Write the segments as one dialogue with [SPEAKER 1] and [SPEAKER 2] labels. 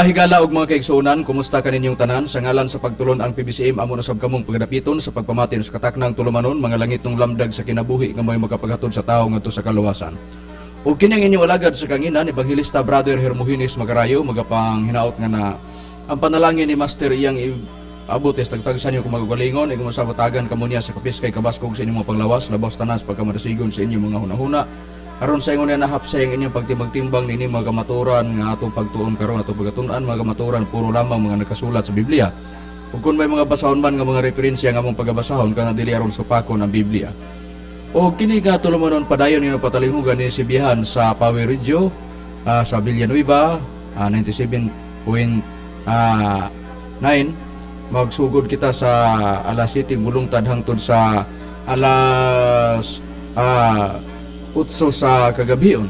[SPEAKER 1] higala og mga kaigsuonan, kumusta kaninyong tanan? Sa ngalan sa pagtulon ang PBCM, amo na sab kamong pagadapiton sa pagpamati sa kataknang tulumanon, mga langitnong lamdag sa kinabuhi nga may makapaghatod sa tawo ngadto sa kaluwasan. Ug kini ang inyong alagad sa kanginan, Ebanghilista Brother Hermogenes Magarayo, magapang hinaot nga na ang panalangin ni Master iyang abot is tagtagsan niyo kung magagalingon, ig masabatagan kamo niya sa kapiskay kabaskog sa inyong mga panglawas, labaw tanan sa pagkamadasigon sa inyong mga hunahuna. Aron sa ingon na nahapsay ang inyong pagtimbang-timbang nini mga kamaturan nga atong pagtuon karon, atong pagtun-an, mga kamaturan puro lamang mga nakasulat sa Biblia. Ug kung may mga basahon man nga mga referensya nga among pagabasahon, kana dili aron supakon ang Biblia. O kini nga tulumanon, padayon ninyo patalinghugan ni sibihan sa Power Radio sa Villanueva 97.9. Magsugod kita sa alas 7 mulungtad hangtod sa alas 8 sa kagabion.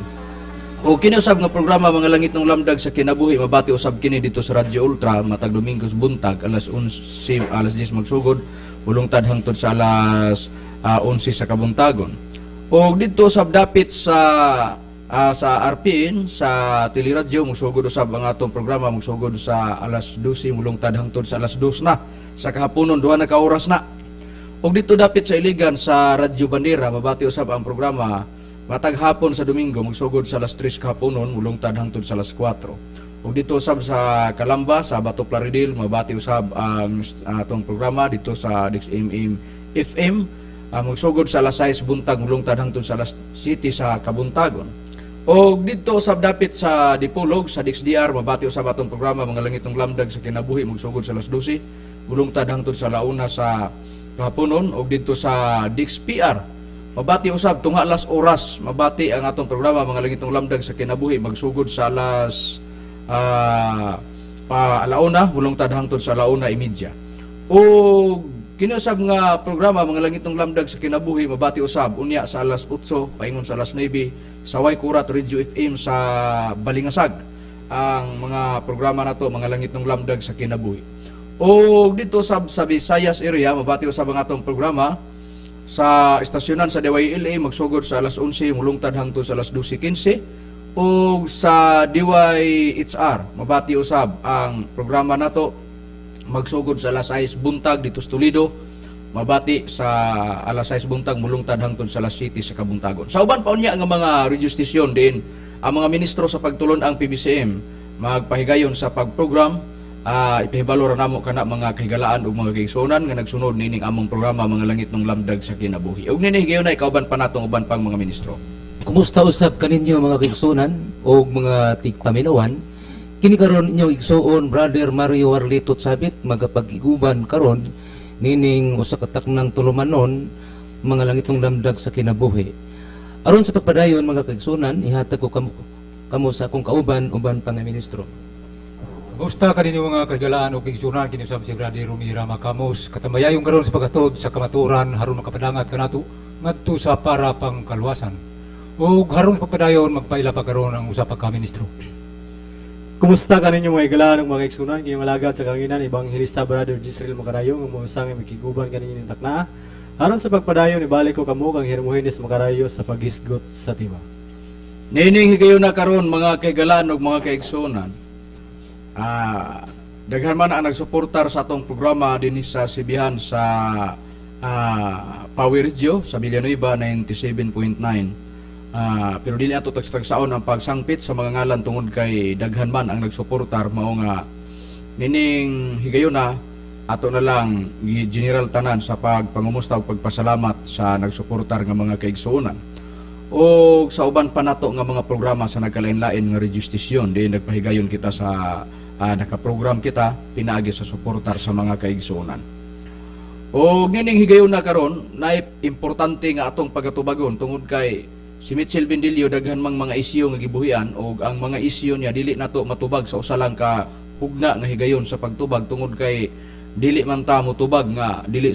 [SPEAKER 1] O kini usab nga programa, mga langitnong lamdag sa kinabuhi, mabati usab kini dito sa Radyo Ultra matag Domingos buntag, alas 11, alas 10 magsugod, mulungtad hangtod sa alas 11 sa kabuntagon. O dito usab dapit sa RPN sa Teleradyo, mugsugod usab ang atong programa, mugsugod sa alas 12 mulungtad hangtod sa alas 2 na sa kahaponon, 2 na ka oras na. Ug dito dapit sa Iligan sa Radyo Bandera, mabati usab ang programa matag hapon sa Domingo, magsugod sa alas 3 kahaponon, mulungtad hangtod sa alas 4. Ug dito usab sa Calamba sa Bato Plaridel, mabati usab ang atong programa dito sa DXMM FM, magsugod sa alas 6 buntag, mulungtad hangtod sa alas 7 sa kabuntagon. Og dito usab dapit sa Dipolog sa DXDR, mabati usab atong programa, mga langitong lamdag sa kinabuhi, magsugod sa alas 12 mulungtad hangtod sa launa sa kahaponon. Og dito sa DXPR, mabati usab tunga alas oras, mabati ang atong programa, mga langitong lamdag sa kinabuhi, magsugod sa alas alauna mulungtad hangtod sa 1:30. O kini usab nga programa, mga langitong lamdag sa kinabuhi, mabati usab unya sa alas 8 paingon sa alas 9 sa Waykurat Radio FM sa Balingasag ang mga programa nato, mga langitong lamdag sa kinabuhi. O dito sa Visayas area, mabati usab ang atong programa sa estasyonan sa DYLA, magsugod sa alas 11 mulungtad hangtod sa alas 12:15. Ug sa DYHR, mabati usab ang programa nato, magsugod sa alas 6 buntag dito sa Toledo, mabati sa alas 6 buntag mulungtad hangtod sa alas 7 sa kabuntagon. Sa uban pa unya nga mga radio station din, ang mga ministro sa pagtulon ang PBCM magpahigayon sa pagprogram, ipahibalo ra namo kana, mga kahigalaan ug mga kaigsuonan nga nagsunod nining among programa, mga langitnong lamdag sa kinabuhi. Ug nini higayon ay kauban pa natong uban pang mga ministro.
[SPEAKER 2] Kumusta usab kaninyo, mga kaigsuonan o mga tigpaminawan? Kini karon inyong igsuon, Brother Mario Arlito Sabit, magapag-iguban karon nining usa ka taknang tulumanon, mga langitong lamdag sa kinabuhi. Aron sa pagpadayon, mga kaigsuonan, ihatag ko kamo sa akong kauban, uban pa nga ministro.
[SPEAKER 3] Kumusta kaninyo, mga kahigalaan o kaigsuonan? Kini usab si Brother Rumira Makamos. Katamayayong karon sa paghatod sa kamaturan haron makapadangat kanato ngadto sa para pang kaluwasan. Ug haron sa pagpadayon, magpaila pa karon ang usa pa ka ministro.
[SPEAKER 4] Kumusta kaninyo, mga higalaan ug mga kaigsuonan? Kini malagad sa kanginan, Ebanghilista Brother Jisrael Makarayo, nga mousang makiguban kaninyo ning taknaa. Aron sa pagpadayon, ibalik ko kamo kang Hermogenes Makarayo sa paghisgot sa tema.
[SPEAKER 1] Nining higayon na karon, mga kahigalaan ug mga kaigsuonan. Daghan man ang nagsuportar sa atong programa dinhi sa Sibihan sa Power Radio sa Villanueva 97.9. Pero dili ato tagstagsaon ang pagsangpit sa mga ngalan tungod kay daghan man ang nagsuportar, mao nga nining higayon na ato na lang general tanan sa pagpangumusta ug pagpasalamat sa nagsuportar nga mga kaigsuonan o sa uban pa nato nga mga programa sa nagkalain-lain nga radio station di nagpahigayon kita sa nakaprogram kita pinaagi sa suportar sa mga kaigsuonan. O nining higayon na karon na importante nga atong pagatubagon tungod kay si Mitchell Bendillo daghan mang mga isyu nga gibuhian, og ang mga isyu niya dili nato matubag sa usa lang ka hugna nga higayon sa pagtubag tungod kay dili man ta motubag nga dili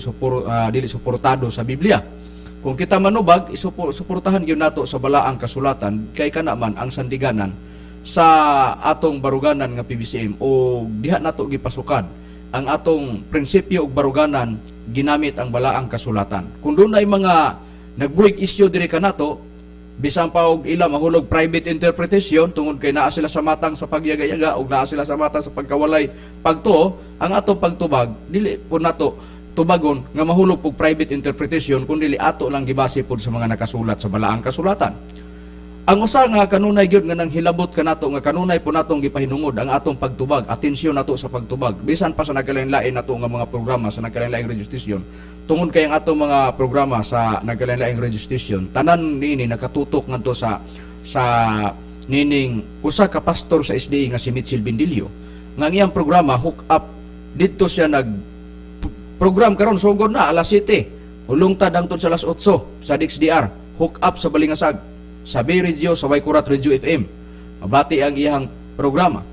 [SPEAKER 1] suportado sa Biblia. Kung kita manubag, isuportahan gyud nato sa balaang kasulatan kay kana man ang sandiganan sa atong baruganan nga PBCM, o diha nato gipasukad ang atong prinsipyo ug baruganan ginamit ang balaang kasulatan. Kung dunay mga nagbuhig isyu diri kanato, Bisan pa og ila mahulog private interpretation tungod kay naa sila sa matang sa pagyaga-yaga ug naa sila sa matang sa pagkawalay pagtuo, ang atong pagtubag dili po nato tubagon nga mahulog pog private interpretation, kun dili ato lang gibase pod sa mga nakasulat sa balaang kasulatan. Ang usa nga kanunay gyud nga nang hilabot kanato nga kanunay po natong gipahinungod ang atong pagtubag, atensyon nato sa pagtubag bisan pa sa nagkalain-lain nato nga mga programa sa nagkalain-laing radio station, tungod kay ang atong mga programa sa nagkalain-laing radio station tanan niini nakatutok ngadto sa nining usa ka pastor sa SDA nga si Mitchell Bendillo, nga ang iyang programa Hook Up, didto siya nag program karon, sugod na alas 7 hulungtad hangtod sa alas 8 sa DXDR, Hook Up sa Balingasag, sa Bay Radio, sa Waikurat Radio FM. Mabati ang iyang programa.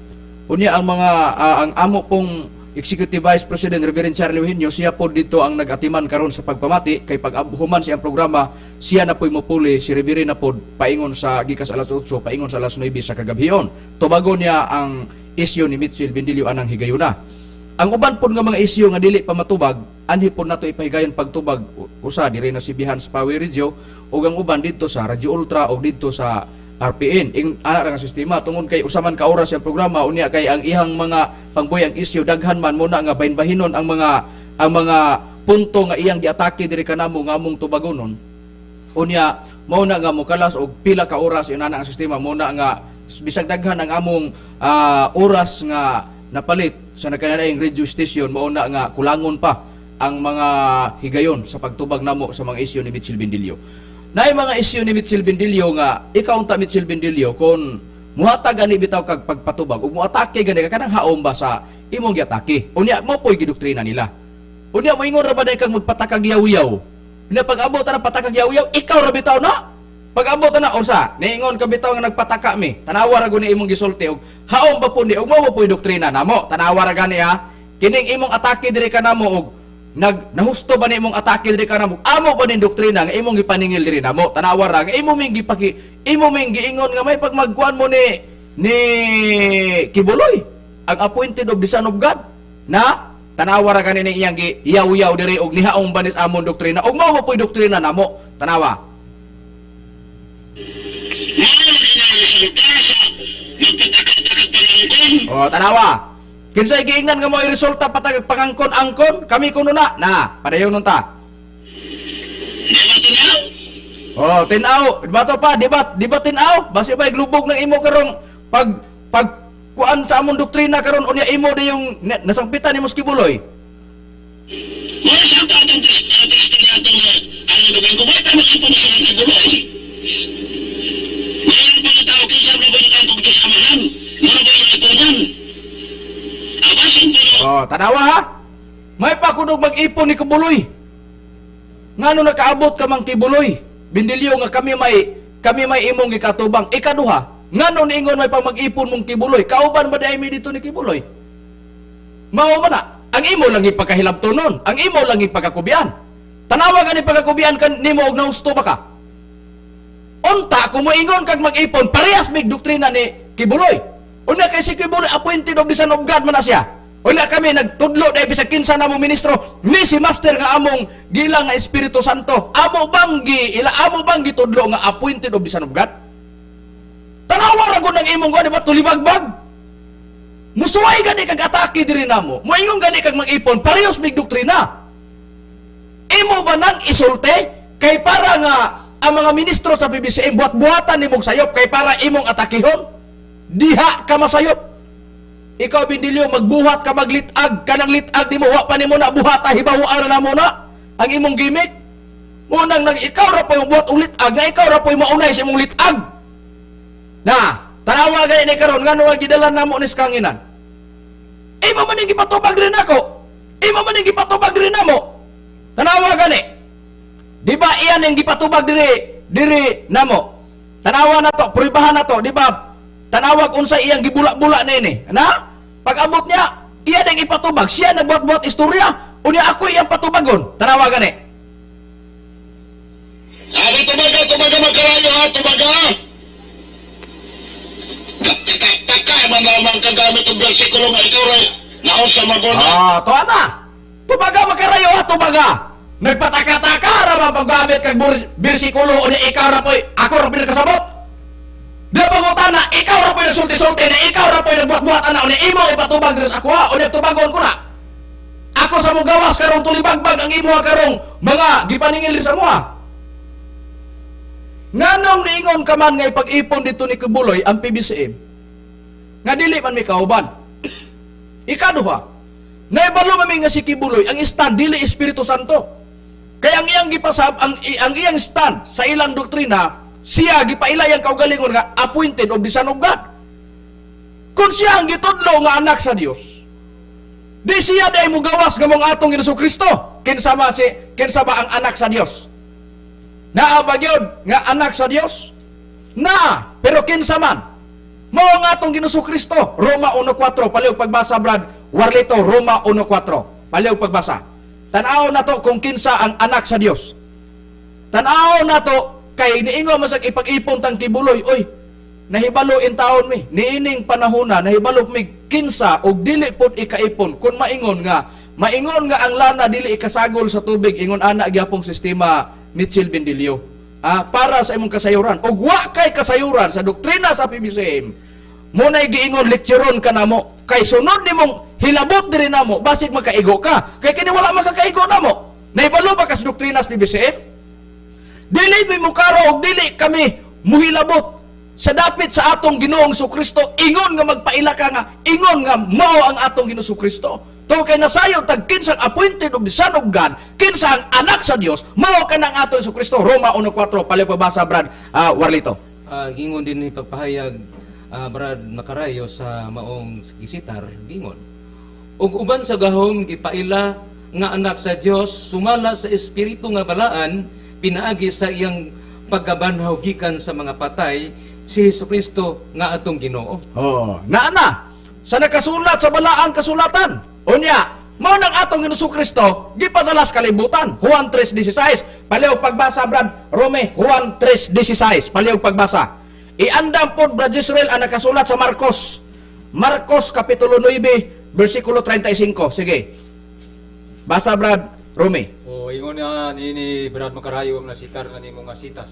[SPEAKER 1] Unya ang mga ang amo pong Executive Vice President Reverend Charlie Eugenio, siya po dito ang nag-atiman karon sa pagpamati kay pag human siyang programa, siya na po'y mupuli, si Reverend na po paingon sa gikas alas 8 paingon sa alas 9 sa kagabhion. Tubagon niya ang isyu ni Mitchell Bendillo anang higayuna. Ang uban pod nga mga isyu nga dili pa matubag, anhi pod nato ipahigayon pagtubag, usa diri na sibihan sa Power Radio ug ang uban didto sa Radio Ultra o didto sa RPN. Ing ana ra nga sistema tungod kay usa man ka oras ang programa, unya kay ang ihang mga pangbuyang isyu daghan man mo na nga bahin-bahinon ang mga punto nga iyang giatake diri kanamo nga among tubagonon. Unya mao na nga mokalas og pila ka oras inana ang sistema, mo na nga bisag daghan ang among oras nga napalit sa nagkalaing radio station, mao na nga kulangon pa ang mga higayon sa pagtubag namo sa mga isyu ni Mitchell Bendillo. Naay mga isyu ni Mitchell Bendillo nga ikaw unta, Mitchell Bendillo, kung muhatag ani bitaw kag pagpatubag ug muatake gani ka, kanang haom ba sa imong giatake? Unya mo po'y gidoktrina nila. Unya moingon ra ba day kag magpatakag yaw-yaw? Unya pag abot na patakag yaw-yaw, ikaw ra bitaw na. Pag abot na unsa? Niingon ka bitaw nga nagpataka mi. Tanawa ra guni imong gisulti og haom ba po ni ug mao ba po'y doktrina namo? Tanawa ra gani ha. Kining imong atake diri kanamo og nag nahusto ba ni imong atake diri kanamo? Amo ba ning doktrina nga imong gipaningil diri namo? Tanawa ra nga imo ming gipaki imo ming giingon nga may pagmagkuan mo ni Kibuloy, ang appointed of the Son of God na. Tanawa ra gani ning iyang gi yaw-yaw diri og nihaong ba ni sa among doktrina og mao ba po'y doktrina namo? Tanawa.
[SPEAKER 5] Mao lagi na resulta sa magpataka-taka pangangkon.
[SPEAKER 1] O, tanawa. Kinsay giingnan nga mo resulta patag pangangkon-angkon, kami kuno na. Na, padayon nun ta.
[SPEAKER 5] Di ba tinaw?
[SPEAKER 1] Oh, tinaw, di ba to pa, di ba tinaw? Basi ba glubog ng imo karong pag pag kuan sa among doktrina karon, unya imo di yung nasangpitan ni Kibuloy.
[SPEAKER 5] Wala sa atong teksto natin nga ang Domingo, wala pa makipon sa ng Kibuloy. Ngayon pa nga tao, kinsa na ba yung kong Diyos Amahan? Muna ba yung ipunan? Abasin po no,
[SPEAKER 1] Oh, tanawa ha. May pa kunog mag-ipon ni Kibuloy. Ngano nakaabot ka mang Kibuloy? Bindilyo nga kami may imong gikatubang. Ikaduha, ngano niingon may pang mag-ipon mong Kibuloy? Kauban ba dai mi dito ni Kibuloy? Mao man na, ang imo lang ipagkahilabtonon, ang imo lang ipagkakubian. Tanawa gani pagkakubian kan nimo og nahusto ba ka? Unta kung moingon kag mag-ipon, parehas mig doktrina ni Kibuloy. Unya kay si Kibuloy appointed of the Son of God man na siya. Unya kami nagtudlo dahil bisag kinsa namo ministro ni si Master nga among gilang nga Espiritu Santo. Amo bang gi ila amo bang gitudlo nga appointed of the Son of God? Tanawa ra gud ang imong kuan, di ba, tulibagbag. Musuway gani kag atake diri namo. Moingon gani kag mag-ipon, parehas mig doktrina. Imo ba nang isulte kay para nga ang mga ministro sa PBCM buhat-buhatan nimong sayop kay para imong atakihon? Diha ka masayop. Ikaw, Bindilyo, magbuhat ka maglitag, kanang litag nimo wa pa nimo na buhata, hibaw-an na mo na ang imong gimmick. Munang nang ikaw ra po yung buhat og litag nga ikaw ra po yung maunay sa imong litag. Na, tanawa gani ni karon ngano nga gidala namo ni sa kanginan. Imo man ning gipatubag rin ako. Imo man ning gipatubag rin namo. Tanawa gani. Di ba iyan ang gipatubag diri namo? Tanawa na to, pruibahan na to, di ba? Tanawag unsa iyang gibula-bula nini. Na? Pag abot niya, iya ding ipatubag, siya nagbuhat-buhat istorya. Unya ako iyang patubagon. Tanawa gani.
[SPEAKER 5] Abi, tubaga, tubaga magkarayo ha, tubaga! Taka, mga mga kagamit og bersikulo nga ikaw ray naon sa maguna.
[SPEAKER 1] Ah, to na. Tubaga makarayo ha, tubaga. Nagpataka-taka ra ba paggamit kag bersikulo, unya ikaw ra poy, ako ra poy nakasabot. Di pangutana, ikaw ra poy nagsulti-sulti na ikaw ra poy nagbuhat-buhat ana, unya imo ipatubag diri sa akoa, unya tubagon ko na. Ako sa mong gawas karong tulibagbag ang imo karong mga gipaningil sa moa. Nganong niingon ka man nga ipag-ipon dito ni Quiboloy ang PBCM nga dili man mi kauban? Ikaduha, naibalo mami nga si Quiboloy ang stand dili Espiritu Santo. Kaya ang iyang gipasab ang iyang stand sa ilang doktrina, siya gipaila iyang kaugalingon nga appointed of the Son of God. Kung siya ang gitudlo nga anak sa Dios, di siya day mugawas nga mong atong Hesus Kristo. Kinsa ba ang anak sa Dios? Naa ba gyud nga anak sa Dios? Naa, pero kinsa man? Mao ang atong Ginoong Kristo. Roma 1:4, palihog pagbasa, Brad Warlito, Roma 1:4. Palihog pagbasa. Tan-aw nato kung kinsa ang anak sa Dios. Tan-aw nato kay niingon masag ipag-ipon tang Quiboloy, oy, nahibalo in taon mi, niining panahona nahibalo mi kinsa og dili pod ikaipon kung maingon nga ang lana dili ikasagol sa tubig, ingon ana gyapong sistema Mitchell Bendilio. Para sa imong kasayuran og wa kay kasayuran sa doktrina sa PBCM, mo nay giingon lekturon ka namo kay sunod nimong hilabot diri namo basig makaigo ka kay kini wala makakaigo namo. Nahibalo ba ka sa doktrina sa PBCM? Dili mi mukaro og dili kami muhilabot sa dapit sa atong Ginoong Kristo, ingon nga magpaila ka nga ingon nga mao ang atong Ginoong Kristo. To kay nasayod tag kinsang appointed of the Son of God, kinsa ang anak sa Dios, mao kanang atong Hesus Kristo. Roma 1:4, palihog pagbasa, Brad Warlito.
[SPEAKER 2] Gingon din ni pagpahayag, Brad Makarayo, sa maong gisitar, gingon. Ug uban sa gahom gipaila nga anak sa Dios sumala sa espiritu nga balaan pinaagi sa iyang pagkabanhaw gikan sa mga patay, si Hesukristo nga atong Ginoo.
[SPEAKER 1] Oh, naa na sa nakasulat sa balaang kasulatan. Unya, mao nang atong Ginoong Kristo gipadala sa kalibutan. Juan 3:16. Palihog pagbasa, Brad Rome, Juan 3:16. Palihog pagbasa. Iandam pod, Brad Israel, ang nakasulat sa Marcos. Marcos kapitulo 9 bersikulo 35. Sige. Basa, Brad Rome.
[SPEAKER 3] O ingon na niini, Brad Makarayo, ang nasitar nga nimo nga sitas.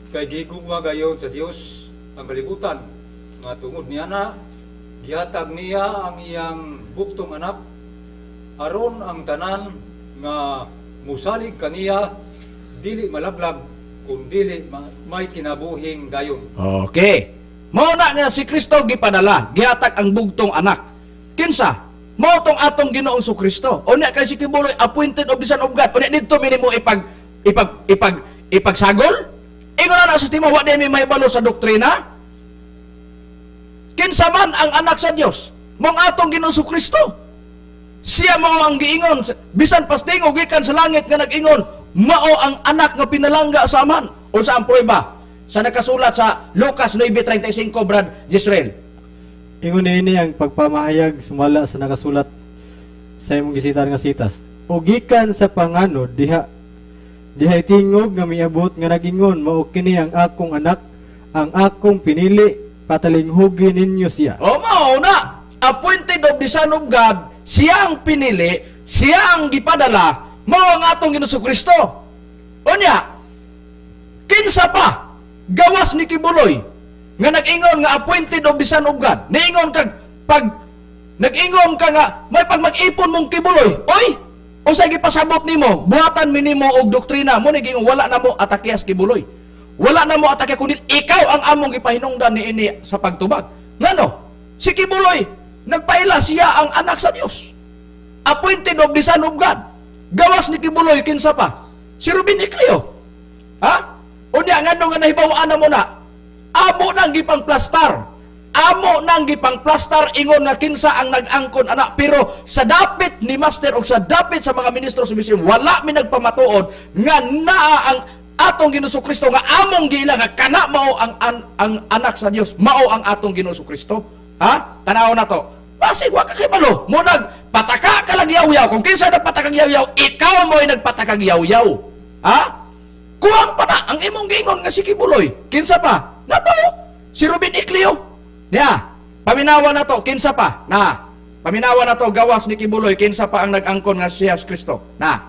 [SPEAKER 3] Kay gigugma gayon sa Dios ang kalibutan nga tungod niya na gihatag niya ang iyang buktong anak aron ang tanan nga musalig kaniya dili malaglag kun dili may kinabuhing dayon.
[SPEAKER 1] Okay. Mao na nga si Kristo gipadala, gihatag ang bugtong anak. Kinsa? Mao tong atong Ginoong Kristo. Unya kay si Quiboloy appointed of the Son of God. Unya didto mi nimo ipag ipag ipag ipagsagol? Ingon na sa sistema, wa mi mahibalo sa doktrina. Kinsa man ang anak sa Dios? Mong atong Ginoong Kristo. Siya mao ang giingon bisan pastingog gikan sa langit nga nag-ingon, mao ang anak nga pinalangga sa Amahan. Unsa ang prueba? Sa nakasulat sa Lucas 9:35, Brad Jezreel.
[SPEAKER 4] Ingon niini ang pagpamahayag sumala sa nakasulat sa imong gisitar nga sitas. O gikan sa panganod diha dihay tingog nga miabot nga nagingon, mao kini ang akong anak, ang akong pinili, patalinghugi ninyo siya.
[SPEAKER 1] O mao na, appointed of the Son of God, siya ang pinili, siya ang gipadala, mao ang atong Ginoong Kristo. Unya, kinsa pa gawas ni Quiboloy nga nag-ingon nga appointed of the Son of God? Niingon kag pag nag-ingon ka nga may pag mag-ipon mong Quiboloy, oy, unsay gipasabot nimo? Buhatan mi nimo og doktrina mo ni giingon wala na mo atakyas Quiboloy. Wala na mo atake kundi ikaw ang among gipahinungdan niini sa pagtubag. Ngano? Si Quiboloy nagpaila siya ang anak sa Dios. Appointed of the Son of God. Gawas ni Quiboloy, kinsa pa? Si Ruben Ecleo. Ha? Unya ngano nga nahibaw-an na mo na? Amo nang gipangplastar. Amo nang gipangplastar ingon nga kinsa ang nag-angkon anak, pero sa dapit ni Master o sa dapit sa mga ministro sa mission, wala mi nagpamatuod nga naa ang atong Ginoong Kristo nga among giila nga kana mao ang anak sa Dios, mao ang atong Ginoong Kristo. Ha? Tan-aw na to. Basig wa ka kibalo. Mo nagpataka ka lang yaw-yaw. Kung kinsa nagpatakag yaw-yaw, ikaw mo'y nagpatakag yaw-yaw. Ha? Kuwang pa na ang imong giingon nga si Quiboloy. Kinsa pa? Nabaw. Si Ruben Ecleo. Niya, paminawa na to, kinsa pa? Na. Paminawa na to, gawas ni Quiboloy, kinsa pa ang nag-angkon nga siya si Kristo? Na.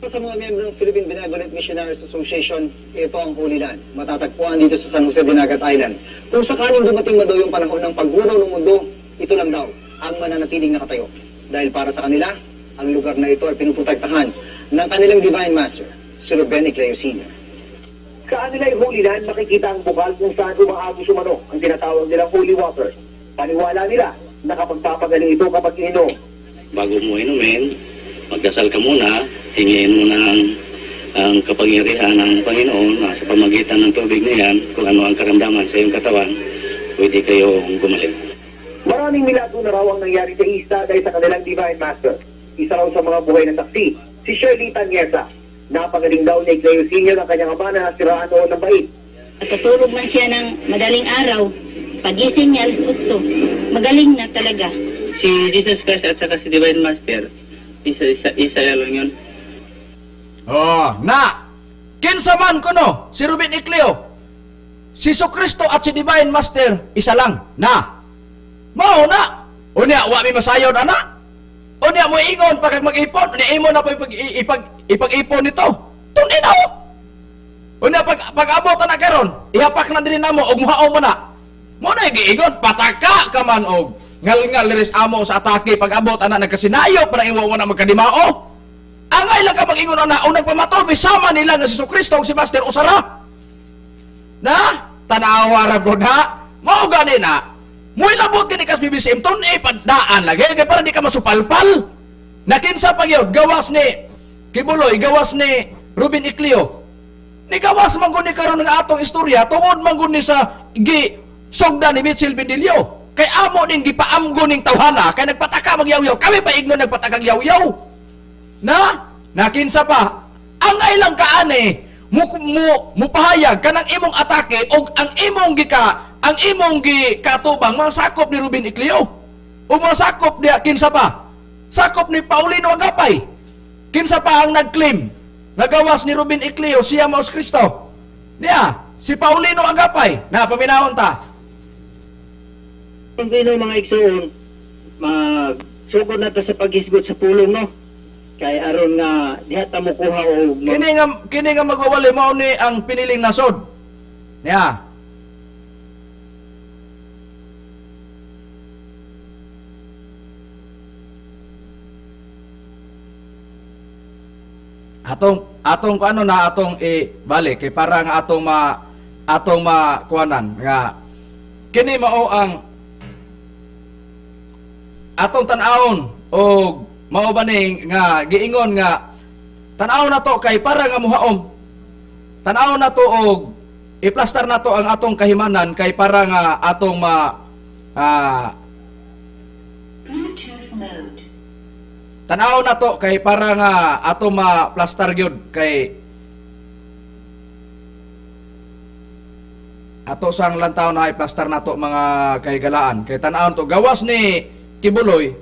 [SPEAKER 6] Sa mga miyembro ng Philippine Benevolent Missionaries Association, ito ang Holy Land. Matatagpuan dito sa San Jose Dinagat Island. Kung sakaling dumating man daw yung panahon ng paggunaw ng mundo, ito lang daw ang mananatiling nakatayo. Dahil para sa kanila, ang lugar na ito ay pinuprotektahan ng kanilang Divine Master, si Ruben Ecleo Sr.
[SPEAKER 7] Sa kanila'y Holy Land, makikita ang bukal kung saan umaagos umano ang tinatawag nilang holy water. Paniwala nila, nakapagpapagaling ito kapag ininom.
[SPEAKER 5] Bago mo inumin, magdasal ka muna, hingiin mo na ang kapangyarihan ng Panginoon na sa pamagitan ng tubig na yan, kung ano ang karamdaman sa iyong katawan, pwede kayong gumaling.
[SPEAKER 7] Maraming milagro na raw ang nangyari sa isla dahil sa kanilang Divine Master. Isa raw sa mga buhay na saksi, si Shirley Tanyesa. Napagaling daw ni Ecleo Sr. ang kanyang ama na nasiraan noon ng bait.
[SPEAKER 8] Natutulog man siya ng madaling araw. Pagising niya alas 8, magaling na talaga.
[SPEAKER 9] Si Jesus Christ at saka si Divine Master, isa lang yun.
[SPEAKER 1] Oh, na! Kinsa man kuno, si Ruben Ecleo, si Kristo at si Divine Master, isa lang. Na! Mao na! Unya, wa mi masayod, ana! Unya, mo ingon pag mag-ipon, unya imo na pa ipag-ipon nito. Tunin na, oh! Unya, pag-abot na karon, ihapak na din namo, og muhaon mo na. Mo na giingon, pataka ka man og ngal-ngal liris amo sa atake, pag-abot ana nagkasinayo, para imo mo na magkadimao. Angay lang ka mag-ingon ana, o nagpamatol, bisama nila nga si Kristo og si Master usara. Na? Tanawa ra ko na. Mao gani na. Mo'y labot kini kas BBCM, tun-e padaan lagi, kay para di ka masupalpal. Nakinsa pa gyud, gawas ni Kibuloy, gawas ni Ruben Ecleo. Ni gawas man gud ni karon nga atong istorya, tungod man gud ni sa gi sugdan ni Mitchell Bendilio. Kay amo ning gipaamgo ning tawhana, kay nagpataka magyawyaw, kami pa igno nagpatakag yawyaw. Na? Nakinsa pa, angay lang kaani mupahayag kanang imong atake og ang imong gika, ang imong gikatubang mga sakop ni Ruben Ecleo. O mga sakop niya kinsa pa? Sakop ni Paulino Agapay. Kinsa pa ang nagclaim nagawas ni Ruben Ecleo siya mao si Kristo? Niya, si Paulino Agapay. Na paminahon ta.
[SPEAKER 9] Kung gino mga igsoon, magsugod na ta sa paghisgot sa pulong, no? Kay aron nga diha ta mokuha og
[SPEAKER 1] kini nga magwawali mao ni ang piniling nasod. Niya. Atong ano na atong ibalik kay para nga atong makuanan nga kini mao ang atong tan-awon og mao ba ning nga giingon nga tan-awon nato kay para nga muhaom. Tan-awon nato og iplastar nato ang atong kahimanan kay para nga atong ma
[SPEAKER 8] Bluetooth mode.
[SPEAKER 1] Tan-awon nato kay para nga atong ma-plastar gyud kay ato sang lantaw na iplastar nato mga kahigalaan kay tan-awon to gawas ni Kibuloy,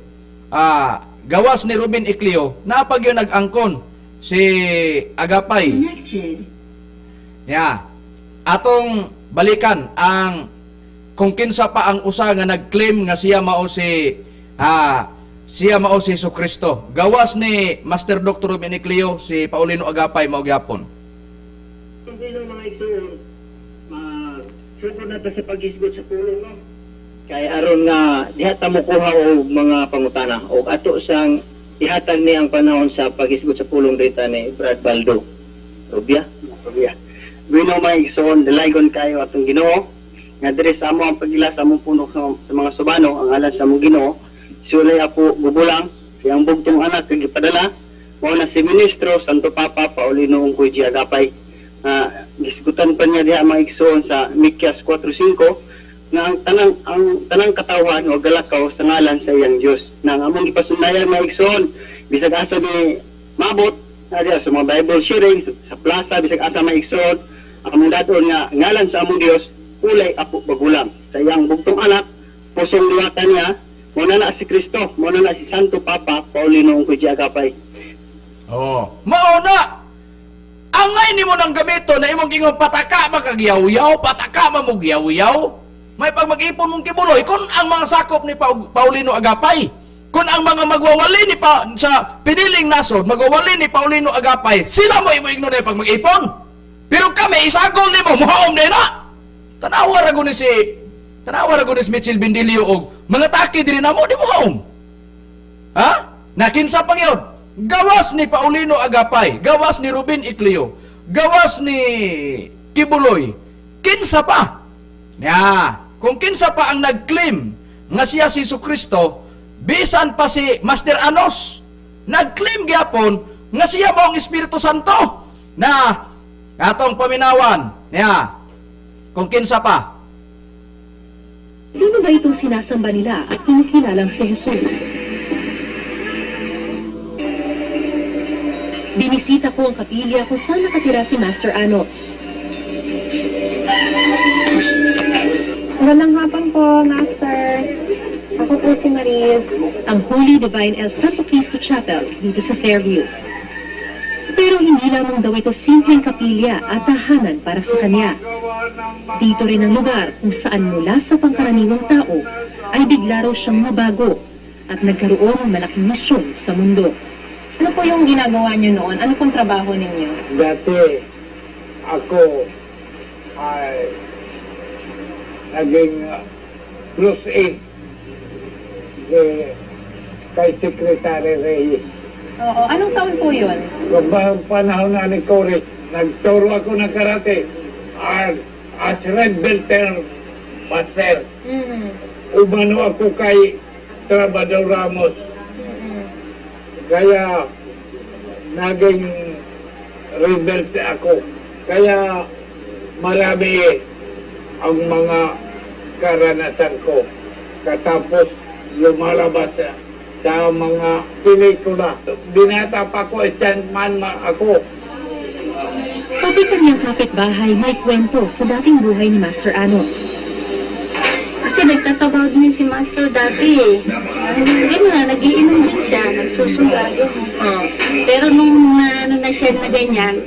[SPEAKER 1] gawas ni Ruben Ecleo, napag yun nag-angkon si Agapay.
[SPEAKER 8] Connected.
[SPEAKER 1] Ya. Atong balikan ang kung kinsa pa ang usa nga nag-claim nga siya mao si siya mao si Jesucristo. Gawas ni Master Dr. Ruben Ecleo, si Paulino Agapay mao gyapon.
[SPEAKER 9] Kung gino mga igsoon, magsugod na ta sa paghisgot sa pulong, no?
[SPEAKER 6] Kay aron nga diha ta mokuha og mga pangutana og ato sang ihatag ni ang panahon sa paghisgot sa pulong rita ni Brad Baldo. Rubia.
[SPEAKER 10] Rubia. Bueno mga igsoon, dalaygon kayo atong Ginoo nga diri sa amo ang pagila sa among puno sa mga subano ang ngalan sa among Ginoo. Sulay apo gubulang siyang bugtong anak kag gipadala mao na si Ministro Santo Papa Paulino Ungkoy G. Agapay. Gisgutan pa niya diha mga igsoon sa Mikias 4:5 nga ang tanang katawhan o galakaw sa ngalan sa iyang Dios. Na ang among gipasundayan mga igsoon bisag asa ni maabot na diha sa mga Bible sharing sa plaza bisag asa mga igsoon among dadon nga ngalan sa among Dios ulay apo bagulang sa iyang bugtong anak pusong diwata niya mao na si Kristo, mao na si Santo Papa Paulino Ungkoy G. Agapay.
[SPEAKER 1] Oh, mao na. Angay nimo nang gamito na imong gingon pataka makagyaw-yaw, pataka mamugyaw-yaw. May pag mag-ipon mong Kibuloy kun ang mga sakop ni Paulino Agapay, Kung ang mga magwawali ni pa, sa piniling nasod, magwawali ni Paulino Agapay, sila mo imo ingnon pag mag-ipon. Pero kami isagol nimo muhaom din na. Tanawa ra gud ni si tanawa ra gud ni si Mitchell Bindilio og mga taki diri namo di muhaom. Ha? Nakinsa pang yun? Gawas ni Paulino Agapay, gawas ni Ruben Icleo, gawas ni Kibuloy, kinsa pa? Ya, kung kinsa pa ang nag-claim nga siya si Kristo, bisan pa si Master Anos, nag-claim gyapon nga siya mo ang Espiritu Santo na atong paminawan. Ya, kung kinsa pa.
[SPEAKER 11] Sino ba itong sinasamba nila at kinikilalang si Jesus? Binisita ko ang kapilya kung saan nakatira si Master Anos.
[SPEAKER 12] Magandang hapon po, Master. Ako po si Maris.
[SPEAKER 11] Ang Holy Divine El Santo Cristo Chapel dito sa Fairview. Pero hindi lamang daw ito simpleng kapilya at tahanan para sa kanya. Dito rin ang lugar kung saan mula sa pangkaraniwang tao ay bigla raw siyang mabago at nagkaroon ng malaking misyon sa mundo.
[SPEAKER 12] Ano po yung ginagawa niyo noon? Ano pong trabaho ninyo?
[SPEAKER 13] Dati, ako ay naging plus 8 kay Secretary Reyes.
[SPEAKER 12] Oo. Anong taon po yun?
[SPEAKER 13] Kabang panahon na ni Cory, nagturo ako ng karate as red belter master. Umano ako kay Trabador Ramos. Kaya naging red belt ako. Kaya marami ang mga karanasan ko. Katapos lumalabas sa mga pelikula. Binata pa ko, stuntman ako.
[SPEAKER 11] Pati kanyang kapitbahay may kwento sa dating buhay ni Master Anos.
[SPEAKER 8] Kasi nagtatrabaho din si Master dati eh. Ganun na, nagiinom din siya, nagsusuga. Oh. Pero nung ano na siya na ganyan,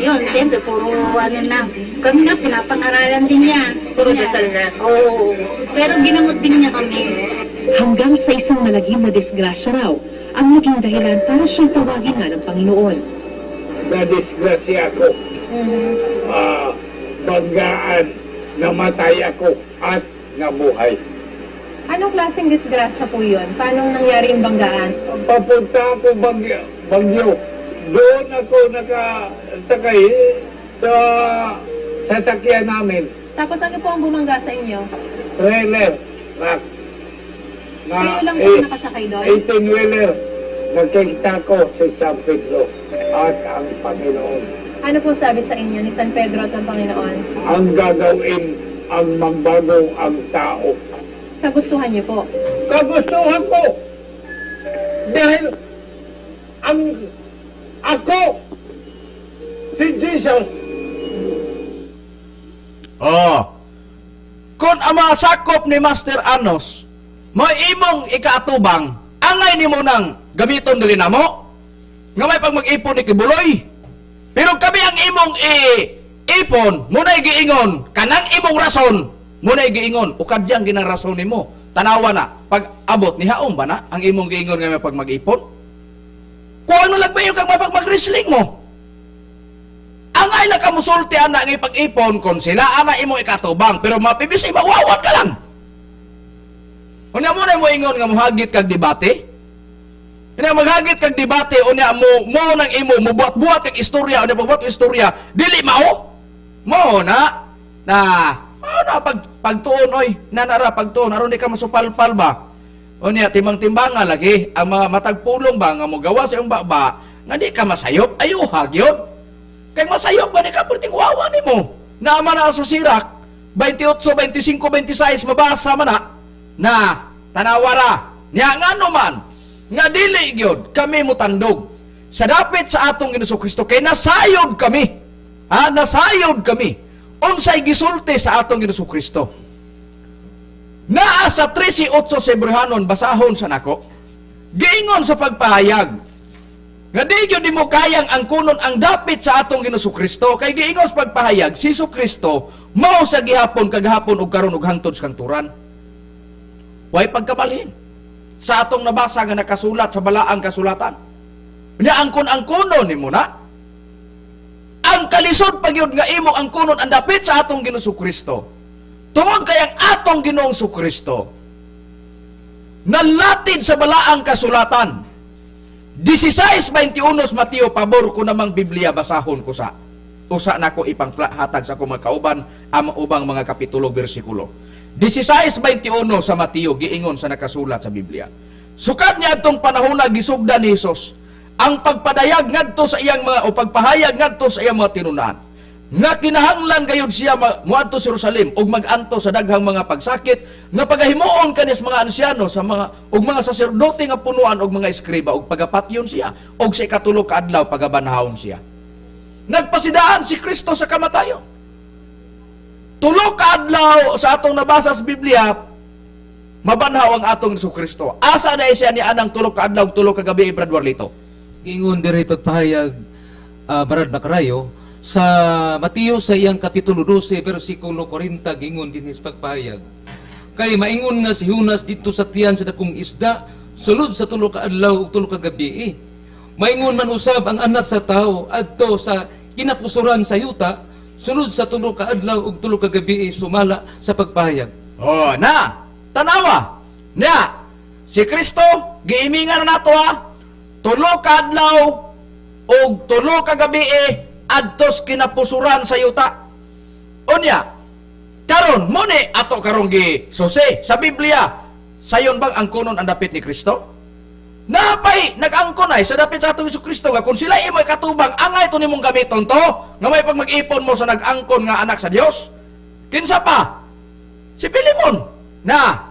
[SPEAKER 8] yun, siyempre, puro ano na. Kami nga, pinapangaralan din niya.
[SPEAKER 12] Puro dasal na.
[SPEAKER 8] Oo. Pero ginamot din niya kami.
[SPEAKER 11] Hanggang sa isang malagim na disgrasya raw, ang naging dahilan para siyang tawagin na ng Panginoon.
[SPEAKER 13] Nadisgrasya ako. Banggaan, namatay ako at nabuhay.
[SPEAKER 12] Anong klaseng disgrasya po yun? Paano nangyari yung banggaan?
[SPEAKER 13] Papunta ako Bagyo. Doon ako nakasakay sa sasakyan namin.
[SPEAKER 12] Tapos ano po ang bumangga sa inyo?
[SPEAKER 13] Trailer. Truck. Na,
[SPEAKER 12] Kayo lang po nakasakay doon?
[SPEAKER 13] 18-wheeler. Nakita ko si San Pedro at ang Panginoon.
[SPEAKER 12] Ano po sabi sa inyo ni San Pedro at ng Panginoon?
[SPEAKER 13] Ang gagawin, ang magbago ang tao.
[SPEAKER 12] Kagustuhan niyo po?
[SPEAKER 13] Kagustuhan ko! Dahil ang ako, si Jesus.
[SPEAKER 1] Oh. Kung ang mga sakop ni Master Anos, may imong ikaatubang, angay nimo nang gamiton dili namo, nga may pag mag-ipon ni Kibuloy. Pero kami ang imong ipon, muna'y giingon, kanang imong rason, muna'y giingon, ukadyang ginang rason nimo. Tanawa na, pag abot ni haom ba na, ang imong giingon nga may pag mag-ipon? Kung ano lagbayo kang mapag mag-wrestling mo? Angay lang ka musulti ana nga ipag-ipon kung sila ana imong ikatubang, pero mapibisi mawawan ka lang. Unya mo na mo ingon nga muhagit kag debate? Unya maghagit kag debate, unya mo mo nang imo mubuhat-buhat kag istorya, unya pagbuhat istorya, dili mao. Mo na na mao na pagtuon oy, nanara pagtuon aron di ka masupalpal ba. Unya timbang-timbanga lagi ang mga matag pulong ba nga mogawa sa iyong baba nga di ka masayop, ayuha gyud. Kay masayop ba ni ka perting wawa nimo. Naama na sa Sirak 28, 25, 26 mabasa man na na tanawara niya ngano man nga dili gyud kami motandog sa dapit sa atong Ginoong Kristo kay nasayod kami. Ha, nasayod kami unsay gisulti sa atong Ginoong Kristo. Naa sa 13:8 sa Hebrehanon, basahon sa nako. Giingon sa pagpahayag nga di gyud nimo kayang angkunon ang dapit sa atong Ginoong Kristo kay giingon sa pagpahayag si Kristo mao sa gihapon kagahapon ug karon ug hangtod sa kangturan. Way pagkabalhin. Sa atong nabasa nga nakasulat sa balaang kasulatan. Nya angkon-angkonon nimo na. Ang kalisod pagyud nga imo angkonon ang dapit sa atong Ginoong Kristo. Tungod kay ang atong Ginoong Kristo nalatid sa balaang kasulatan. 16:21 Mateo, pabor ko namang Biblia basahon ko sa. Usa nako ipanghatag sa akong mga kauban ang ubang mga kapitulo bersikulo. 16:21 sa Mateo giingon sa nakasulat sa Biblia. Sukad niya atong panahona gisugdan ni Hesus ang pagpadayag ngadto sa iyang mga o pagpahayag ngadto sa iyang mga tinun-an. Nga kinahanglan gayud siya moadto sa Jerusalem ug maganto sa daghang mga pagsakit nga pagahimuon kanis mga ansyano sa mga ug mga saserdote nga punuan og mga eskriba ug pagapatyon siya ug sa ikatulo ka adlaw pagabanhawon siya. Nagpasidaan si Kristo sa kamatayon. Tulo ka adlaw sa atong nabasa sa Biblia mabanhaw ang atong Jesucristo. Asa na siya ni anang tulo ka adlaw tulo ka gabi, Brad Warlito?
[SPEAKER 2] Giingon diri pagpahayag Brad Macarayo sa Mateo sa iyang kapitulo 12 bersikulo 40 gingon dinhi sa pagpahayag. Kay maingon nga si Jonas didto sa tiyan sa dakong isda sulod sa tulo ka adlaw ug tulo ka gabi. Maingon man usab ang anak sa tawo adto sa kinapusuran sa yuta sulod sa tulo ka adlaw ug tulo ka gabi sumala sa pagpahayag.
[SPEAKER 1] Oh, na tanawa nya si Kristo giimingan na nato ha. Tulo ka adlaw ug tulo ka gabi adtos kinapusuran sa yuta. Unya karon mo ni ato karong gi susi sa Biblia. Sayon bang angkonon ang dapit ni Kristo? Napay nag-angkon ay sa dapit sa atong Jesucristo nga kung sila imoy katubang angay to nimong gamiton to nga may pag mag-ipon mo sa nag-angkon nga anak sa Dios. Kinsa pa? Si Pilimon na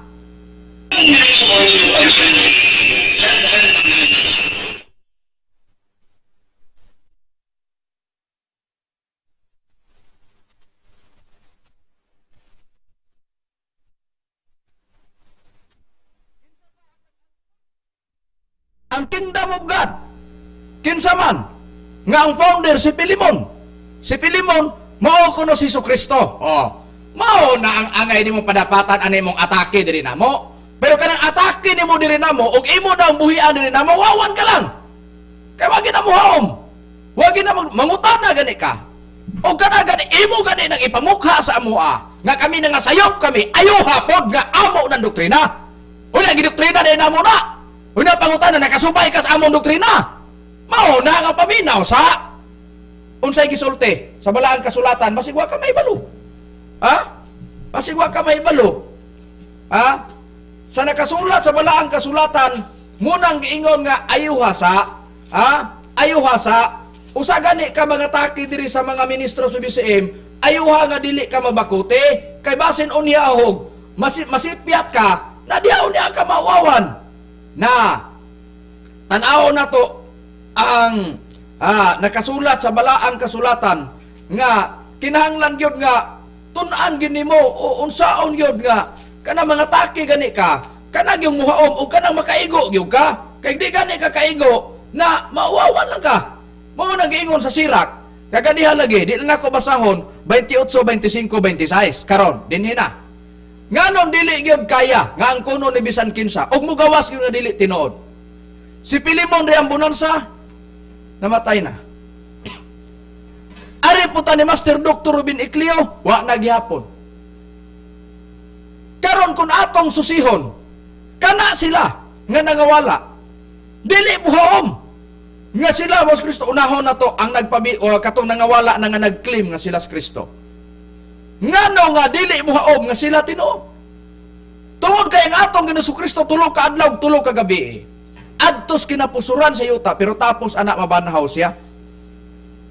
[SPEAKER 1] ang Kingdom of God. Kinsa man nga ang founder si Pilimon. Si Pilimon mao kuno si Jesucristo. Oh, mao na ang angay nimo padapatan ani mong atake diri namo. Pero kanang atake nimo diri namo ug imo na ang buhian diri namo, wawan ka lang. Kay wa gid na mo haom. Wa gid na mangutana gani ka. Og kana gani imo gani nang ipamukha sa amoa nga kami na nga sayop kami ayuha pod nga amo ng doktrina. Unya gidoktrina diri namo na. Una pangutana nakasubay ka sa among doktrina. Mao na nga paminaw sa unsay gisulti sa balaang kasulatan, basig wa ka mahibalo. Ha? Basig wa ka mahibalo. Ha? Sa nakasulat sa balaang kasulatan, munang giingon nga ayuha sa, ha? Ayuha sa usa gani ka mga taki diri sa mga ministro sa BCM, ayuha nga dili ka mabakuti kay basin unya hog masipyat ka na diha unya ka mawawan. Na tan-aw na to ang nakasulat sa balaang kasulatan nga kinahanglan gyud nga tun-an gyud nimo o unsaon gyud nga kana mga taki gani ka kana gyud muhaom o kanang makaigo gyud ka kay di gani ka kaigo na mauwawan lang ka. Mao na giingon sa Sirak kaganiha lagi di lang ako basahon 28, 25, 26 karon dinhi na. Nganon dili gyud kaya nga ang kuno ni bisan kinsa ug mugawas gyud nga dili tinuod. Si Pilimon ri ang bonansa namatay na. Ari puta ni Master Dr. Rubin Ecleo wa na gihapon. Karon kun atong susihon kana sila nga nangawala dili buhaom nga sila mos Kristo. Unahon nato ang nagpabi o katong nangawala na nga nag-claim nga sila sa Kristo. Ngano nga dili muhaom nga sila tinuod. Tungod kay ang atong Ginoong Kristo tulo ka adlaw tulo ka gabi adtos kinapusuran sa yuta pero tapos anak mabanhaw siya.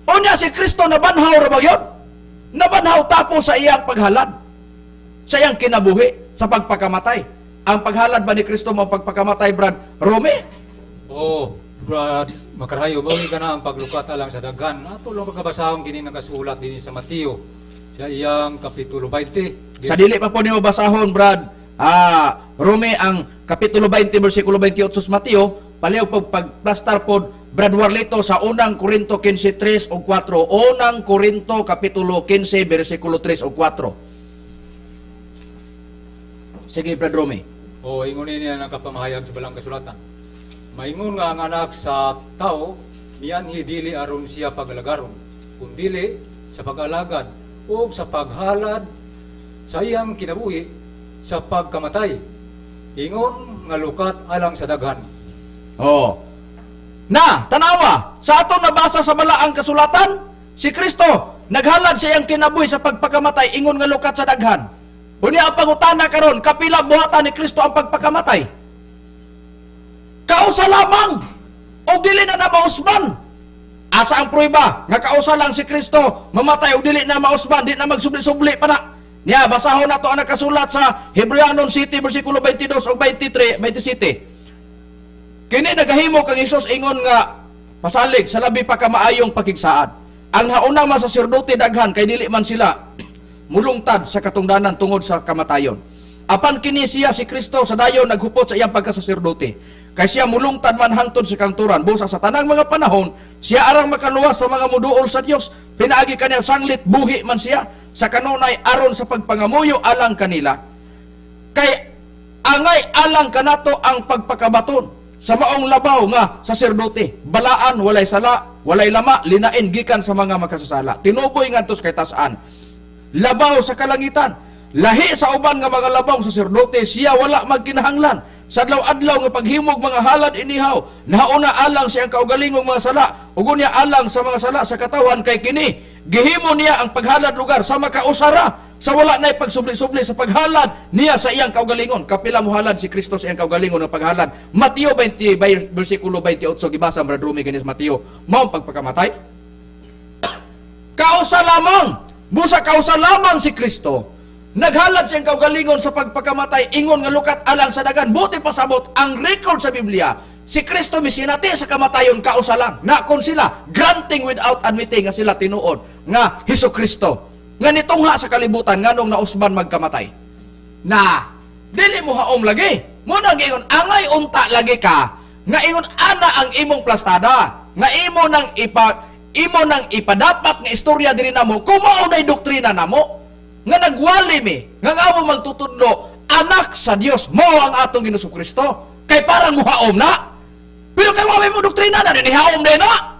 [SPEAKER 1] Unya si Kristo nabanhaw ra ba gyud? Nabanhaw tapos sa iyang paghalad, sa iyang kinabuhi, sa pagpakamatay. Ang paghalad ba ni Kristo mo pagpakamatay, Brad Rome?
[SPEAKER 3] Oh, Brad Makarayo, bawi ka na ang paglukata lang sa daghan. Ato lang pagkabasahon kini nakasulat dinhi sa Mateo sa iyang kapitulo 20.
[SPEAKER 1] Sa dili pa po nimo basahon, Brad Rome ang kapitulo 20 bersikulo 28 sa Mateo, paliw pag pagplastar pod Brad Warlito sa unang Korinto 15:3 ug 4. Unang Korinto kapitulo 15 bersikulo 3 ug 4. Sige, Brad Rome.
[SPEAKER 3] O ingon niya ng kapamahayag sa balang kasulatan. Maingon nga ang anak sa tao mianhi dili aron siya pagalagaron, kundili sa pag-alagad o sa paghalad sa iyang kinabuhi sa pagkamatay. Ingon nga lukat alang sa daghan.
[SPEAKER 1] Oh. Na, tanawa, sa atong nabasa sa balaang kasulatan, si Kristo naghalad sa iyang kinabuhi sa pagpakamatay ingon nga lukat sa daghan. Unya ang pangutana karon, kapila buhatan ni Kristo ang pagpakamatay? Kausa lamang og dili na na mausban. Asa ang prueba nga kausa lang si Kristo mamatay og dili na mausban, di na magsubli-subli pa na? Niya, basahon nato ang nakasulat sa Hebreanon City versikulo 22 ug 23, 27. Kini nagahimo kang Hesus ingon nga pasalig sa labi pa ka maayong pakigsaad. Ang haunang mga saserdote daghan kay dili man sila mulungtad sa katungdanan tungod sa kamatayon. Apan kini siya si Kristo sa dayon naghupot sa iyang pagkasaserdote. Kay siya mulungtad man hangtod sa kangturan busa sa tanang mga panahon siya arang makaluwas sa mga muduol sa Dios. Pinaagi kaniya sanglit buhi man siya sa kanunay aron sa pagpangamuyo alang kanila. Kay angay alang kanato ang pagpakabaton sa maong labaw nga saserdote, balaan, walay sala, walay lama, linain gikan sa mga makasasala. Tinuboy ngadto sa kaytasan, labaw sa kalangitan, lahi sa uban nga mga labawng saserdote, siya wala magkinahanglan sa adlaw-adlaw nga paghimog mga halad inihaw. Nauna alang siyang kaugalingong mga sala, ug unya alang sa mga sala sa katawan, kay kini gihimo niya ang paghalad lugar sa makausara sa wala na'y pagsubli-subli sa paghalad niya sa iyang kaugalingon. Kapila mo halad si Kristo sa iyang kaugalingon ng paghalad. Mateo 20, versikulo 28, gibasa Brad Rumi ganis Mateo, mao ang pagpakamatay. Kausa lamang, busa kausa lamang si Kristo naghalad siyang kaugalingon sa pagpakamatay ingon nga lukat alang sa dagan. Buti pasabot ang record sa Biblia, si Kristo misinati sa kamatayon kausa lang. Na kung sila granting without admitting nga sila tinuod nga Hesus Kristo nga nitungha sa kalibutan nganong nausban magkamatay. Na dili mo haom lagi. Mo na giingon angay unta lagi ka nga ingon ana ang imong plastada nga imo nang ipadapat nga istorya diri namo kung mao nay doktrina namo nga nagwali mi nga nga mo magtutudlo anak sa Dios mo ang atong Ginoong Kristo kay parang muhaom na, pero kay wa mo doktrina na nihaom din na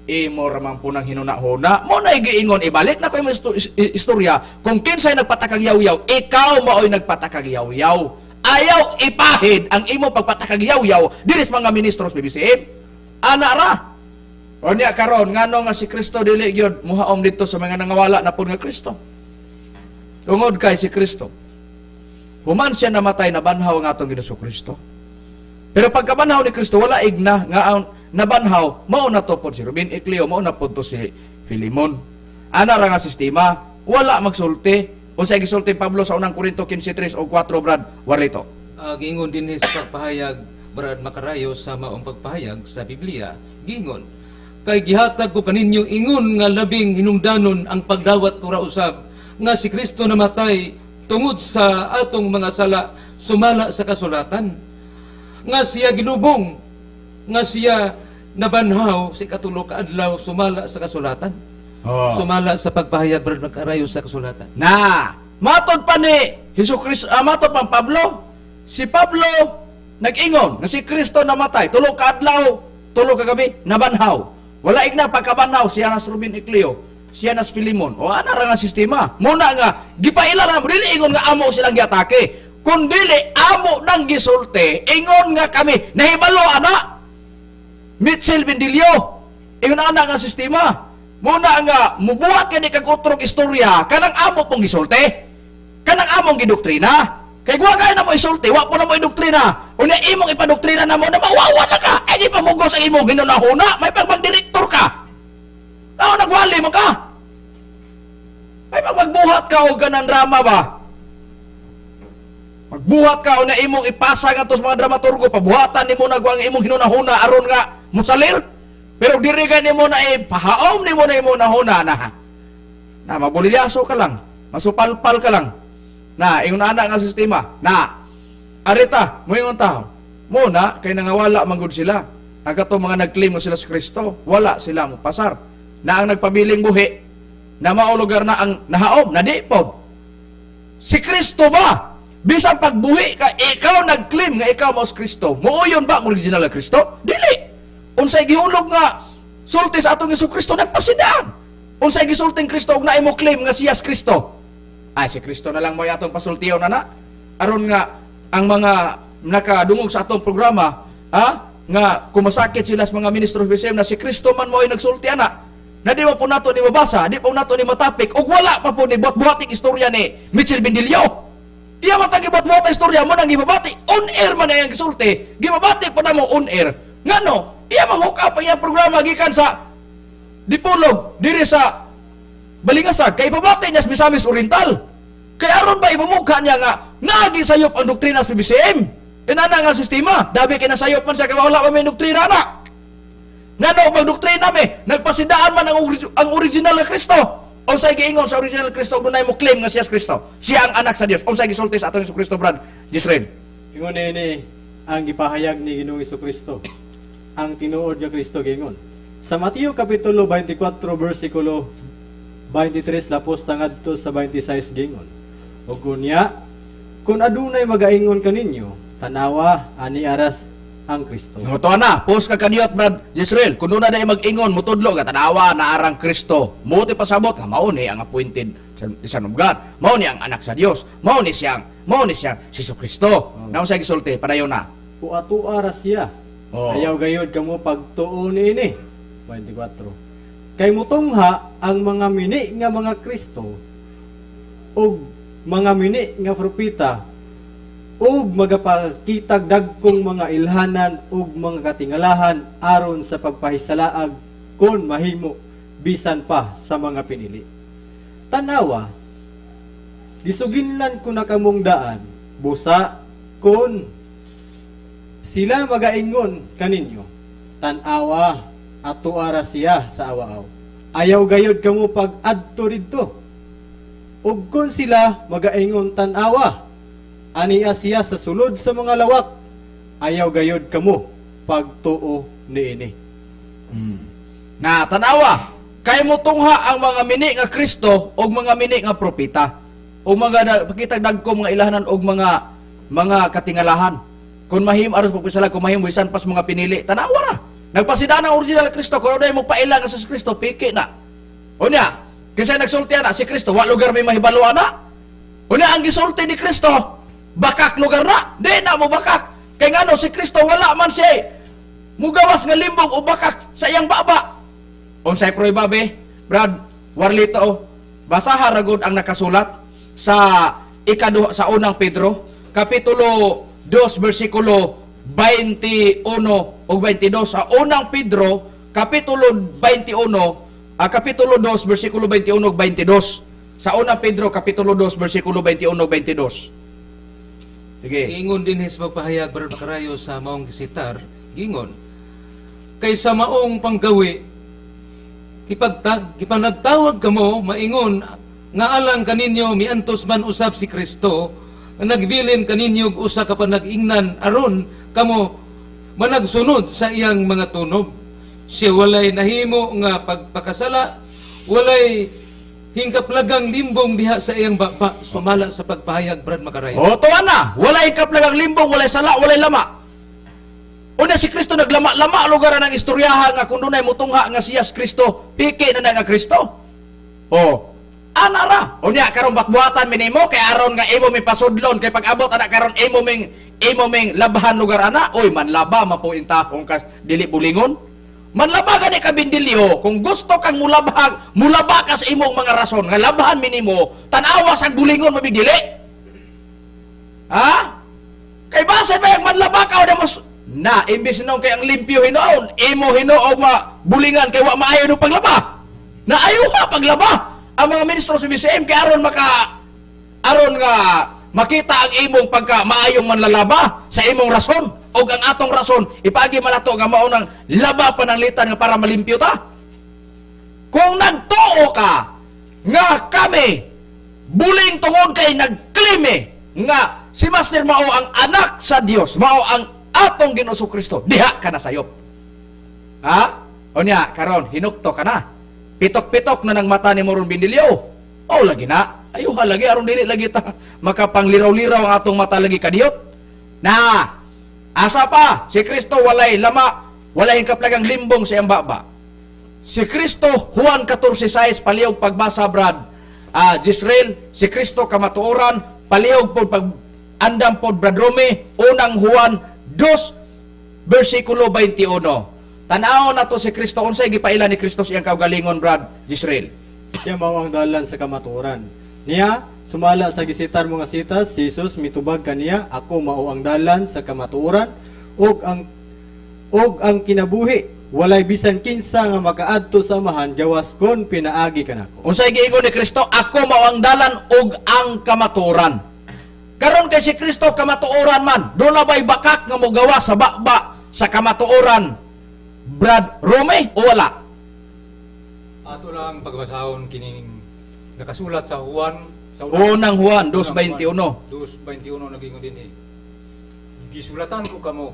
[SPEAKER 1] imo ramang punang hinuna-huna mo na giingon. Ibalik na ko imo istorya kung kinsay nagpatakag yaw-yaw, ikaw maoy nagpatakag yaw-yaw. Ayaw ipahid ang imo pagpatakag yaw-yaw diri sa mga ministros BBCM ana ra. O niya karon ngano nga si Kristo dili gyud muhaom didto sa mga nangawala na pud nga Kristo. Tungod kay si Kristo human siya namatay, nabanhaw ang atong Ginoong Kristo. Pero pagkabanhaw ni Kristo wala igna nga ang nabanhaw mao na to pod si Ruben Ecleo, mao na pod to si Filimon. Ana ra nga sistema, wala magsulti. Unsay gisulti Pablo sa unang Korinto 15:3 o 4, Brad Warlito?
[SPEAKER 2] Giingon dinhi sa pagpahayag Brad Makarayo sa maong pagpahayag sa Biblia, giingon kay gihatag ko kaninyo ingon nga labing hinungdanon ang pagdawat tura usab nga si Kristo namatay tungod sa atong mga sala sumala sa kasulatan, nga siya gilubong, nga siya nabanhaw sa ikatulo ka adlaw sumala sa kasulatan.
[SPEAKER 1] Oh.
[SPEAKER 2] Sumala sa pagpahayag Brad Makarayo sa kasulatan.
[SPEAKER 1] Na, matod pa ni Hesus Kristo, matod pa Pablo. Si Pablo nag-ingon nga si Kristo namatay tulo ka adlaw, tulo ka gabi nabanhaw. Wala igna pagkabanhaw siya nas Ruben Ecleo, siya nas Filimon. O ana ra nga sistema. Muna nga gipaila ra dili ingon nga amo silang giatake, kun dili amo nang gisulti ingon nga kami nahibalo ana. Mitchell Bendilio ingon ana nga sistema. Muna nga mubuhat kani kag utrong istorya kanang amo pong gisulti, kanang among gidoktrina. Kay wa kay na mo isulti, wa po na mo idoktrina. Unya imong ipadoktrina na mo na mawawa na ka. Ay di pamugos ang imong hinunahuna, may pagmagdirektor ka. Tao nagwali mo ka. May pagmagbuhat ka og kanang drama ba? Magbuhat ka o na imong ipasa nga sa mga dramaturgo, pabuhatan nimo na ang imong hinunahuna aron nga musalir. Pero diri ka nimo na ipahaom nimo na imong nahuna na. Na mabulilyaso ka lang, masupalpal ka lang. Na ingon ana nga sistema. Na arita moingon tao. Muna kay nangawala man gud sila. Ang katong mga nagclaim mo sila sa Kristo, wala sila mo pasar. Na ang nagpabiling buhi na mao lugar na ang nahaom na di pod. Si Kristo ba Bisan pagbuhi ka, ikaw nag-claim nga ikaw mao si Kristo. Muuyon ba ang original nga Kristo? Dili. Unsay gihulog nga sulti sa atong Hesus Kristo, nagpasidaan. Unsay gisulting Kristo og naay mo claim nga siya si Kristo? Ay, si Kristo na lang mo atong pasultiyon na na. Aron nga ang mga nakadungog sa atong programa, nga kumasakit sila sa mga ministro BCM na si Kristo man mo ay nagsulti ana. Na di mo po nato ni mabasa, di po nato ni matapik, ug wala pa po ni buhat-buhating istorya ni Mitchell Bendilio. Iya man tagi buhat-buhat istorya mo nang gibabati, on air man ang gisulti, gibabati po na mo on air. Ngano, iya man hook up ang iyang programa gikan sa Dipolog, diri sa Balingasag, kay ipabati niya sa Misamis Oriental. Kay aron ba ibumukha niya nga naagi sayop ang doktrina sa PBCM? Inana nga sistema, dabi kay nasayop man siya kay wala pa may doktrina na. Ngano magdoktrina me, nagpasidaan man ang original nga Kristo. Unsay giingon sa original Kristo dunay mo claim nga siya si Kristo? Siya ang anak sa Dios. Unsay gisulti sa atong Hesus Kristo, Brad Jisrael?
[SPEAKER 4] Ingon ini ang gipahayag ni Ginoong Kristo. Ang tinuod nga Kristo giingon. Sa Mateo kapitulo 24 bersikulo 23 lapos tangadto sa 26 giingon. Ug unya, kun adunay magaingon kaninyo, tanawa ani aras ang Kristo.
[SPEAKER 1] Ngoto na, post ka kaniyot Brad Jisrael. Kun duna day mag-ingon mutudlo nga tanawa na arang Kristo. Muti pasabot nga mao ni ang appointed Son of God. Mao ni ang anak sa Dios. Mao ni siyang si Kristo. Oh. Naon siya gisulti padayon na.
[SPEAKER 4] Uatua ra siya. Oh. Ayaw gayod kamo pagtuo niini. 24. Kay mutungha ang mga mini nga mga Kristo ug mga mini nga propeta ug magapakitag dagkong mga ilhanan ug mga katingalahan aron sa pagpahisalaag kon mahimo bisan pa sa mga pinili. Tanawa, gisuginlan ko na kamong daan, busa kon sila magaingon kaninyo, tan-awa ato ara siya sa awaaw. Ayaw gayod kamo pag-adto didto. Ug kon sila magaingon tan-awa, aniya siya sa sulod sa mga lawak, ayaw gayod kamo pagtuo niini.
[SPEAKER 1] Na tanawa, kay mutungha ang mga mini nga Kristo og mga mini nga propeta o mga pakitag dagko mga ilahanan og mga katingalahan. Kung mahim aros pagpisala, kung mahim bisan pas mga pinili, tanawa ra. Nagpasidaan ang original Kristo, kung ano mo paila nga sa Kristo, piki na. Unya, kasi nagsulti na si Kristo, wa lugar may mahibalo na. Unya ang gisulti ni Kristo, bakak lugar na, di na mo bakak. Kay ngano si Kristo wala man siya mugawas nga limbong o bakak sa iyang baba. Unsay prueba be, Brad Warlito, basaha ra gud ang nakasulat sa ikaduha sa unang Pedro, kapitulo 2 bersikulo 21 ug 22. Sa unang Pedro, kapitulo 21, kapitulo 2 bersikulo 21 ug 22. Sa unang Pedro kapitulo 2 bersikulo 21 ug 22. Sige.
[SPEAKER 2] Giingon din his magpahayag Brad Makarayo sa maong gisitar, giingon kay sa maong panggawi kipanagtawag kamo maingon nga alang kaninyo miantos man usab si Kristo nga nagbilin kaninyo og usa ka panag-ingnan aron kamo managsunod sa iyang mga tunob. Siya walay nahimo nga pagpakasala, walay hingkaplagang limbong diha sa iyang baba, sumala sa pagpahayag Brad Makarayo.
[SPEAKER 1] O tuwa na, walay hingkaplagang limbong, walay sala, walay lama. Una si Kristo naglama-lama lugar ng istoryaha nga kung dunay mutungha nga siya si Kristo, piki na nga Kristo. O, ana ra. Unya karon batbuhatan minimo kay aron nga imo mi pasudlon kay pag-abot ana karon imo ming labahan lugar ana, oy manlaba man po intahong kas dili bulingon. Manlaba gani ka Bindilyo, kung gusto kang mulabhag, mulaba ka sa imong mga rason nga labahan minimo, tan-awa sa bulingon mabigdili. Ha? Kay basin ba yung manlaba ka o damos na imbis noon kay ang limpyo hinoon, imo hinuog ma bulingan kay wa maayo no paglaba. Na ayuha paglaba ang mga ministro sa BCM kay aron maka aron nga makita ang imong pagka maayong manlalaba sa imong rason og ang atong rason ipaagi man ato nga mao nang laba pananglitan nga para malimpyo ta. Kung nagtuo ka nga kami buling tungod kay nagklime nga si Master mao ang anak sa Dios, mao ang atong Ginoong Kristo, diha ka na sayop. Ha? O niya, karon hinukto ka na. Pitok-pitok na ng mata ni Moron Bindilyo. O lagi na. Ayuha lagi aron dili lagi ta makapangliraw-liraw ang atong mata lagi kadiyot. Na asa pa si Kristo walay lama, walay kaplagang limbong sa iyang baba. Si Kristo Juan 14:6 palihog pagbasa, Brad. Jisrael, si Kristo kamatuoran, palihog pod pag andam pod, Brad Rome, unang Juan 2 versikulo 21. Tan-aw na to si Kristo, unsay gipaila ni Kristo sa iyang kaugalingon, Brad Jisrael?
[SPEAKER 4] Siya mao ang dalan sa kamatuoran. Niya, sumala sa gisitar mga sitas, si Jesus mitubag kaniya, "Ako mao ang dalan sa kamatuoran ug ang kinabuhi. Walay bisan kinsa nga makaadto sa Amahan gawas kon pinaagi kanako."
[SPEAKER 1] Unsay giingon ni Kristo? "Ako mao ang dalan ug ang kamatuoran." Karon kay si Kristo kamatuoran man, duna ba'y bakak nga mogawa sa baba sa kamatuoran, Brad Rome, o wala?
[SPEAKER 3] Ato lang pagbasahon kining nakasulat sa Juan sa
[SPEAKER 1] Unang Juan 2:21.
[SPEAKER 3] 2:21, nagingon dinhi. "Gisulatan ko kamo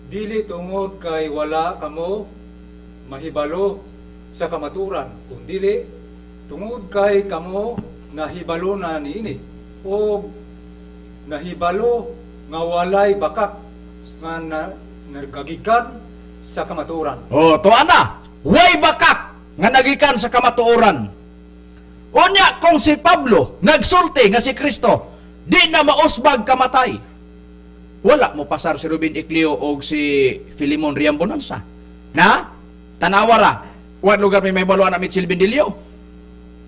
[SPEAKER 3] dili tungod kay wala kamo mahibalo sa kamaturan, kundili tungod kay kamo nahibalo na niini o nahibalo nga walay bakak nga nagagikan sa kamaturan."
[SPEAKER 1] Oh, tuwa na. Way bakak nga nagikan sa kamatuoran. Unya kung si Pablo nagsulti nga si Kristo di na mausbag kamatay, wala mo pasar si Ruben Ecleo o si Filimon Riambonansa. Na? Tanawa ra. Wa lugar may baluan na Mitchell Bendilio.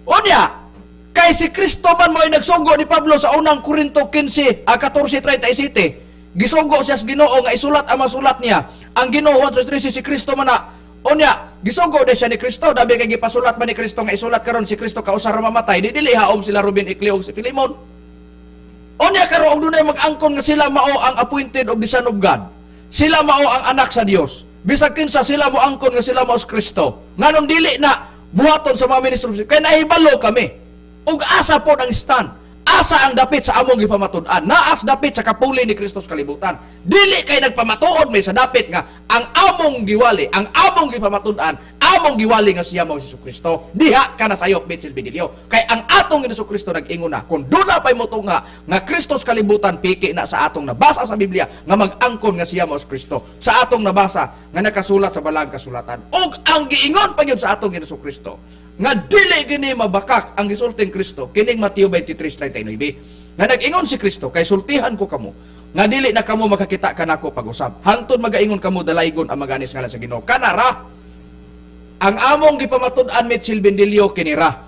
[SPEAKER 1] Unya, kay si Kristo man mo ay nagsugo ni Pablo sa unang Korinto 15 a 14:37. Gisugo siya sa Ginoo nga isulat ang masulat niya. Ang Ginoo 1:13, si Kristo man na. Unya, gisugo de siya ni Kristo, dabi kay gipasulat man ni Kristo nga isulat karon si Kristo kausa ra mamatay, di dili haom sila Ruben Ecleo ug si Filimon. Unya karon og dunay mag-angkon nga sila mao ang appointed of the Son of God. Sila mao ang anak sa Dios. Bisag kinsa sila mo angkon nga sila mao si Kristo. Nganong dili na buhaton sa mga ministro kay nahibalo kami. Ug asa pod ang stand? Asa ang dapit sa among gipamatud-an? Naas dapit sa kapuli ni Kristo sa kalibutan. Dili kay nagpamatuod may sa dapit nga ang among giwali, ang among gipamatud-an, among giwali nga siya mao si Kristo. Diha ka na sayop, Mitchell Bidilio. Kay ang atong Hesus Kristo nag-ingon na kung duna pay mo nga nga Kristo sa kalibutan, piki na sa atong nabasa sa Biblia nga mag-angkon nga siya mao si Kristo. Sa atong nabasa nga nakasulat sa balang kasulatan. Ug ang giingon pa gyud sa atong Hesus Kristo nga dili gini mabakak ang gisulting Kristo kining Mateo 23:39 nga nag-ingon si Kristo, "Kay sultihan ko kamo nga dili na kamo makakita kanako pag-usab hangtod magaingon kamo, 'Dalaygon ang maganis ngalan sa Ginoo.'" Kanara ang among gipamatud-an, Mitchell Bendilio, kinira.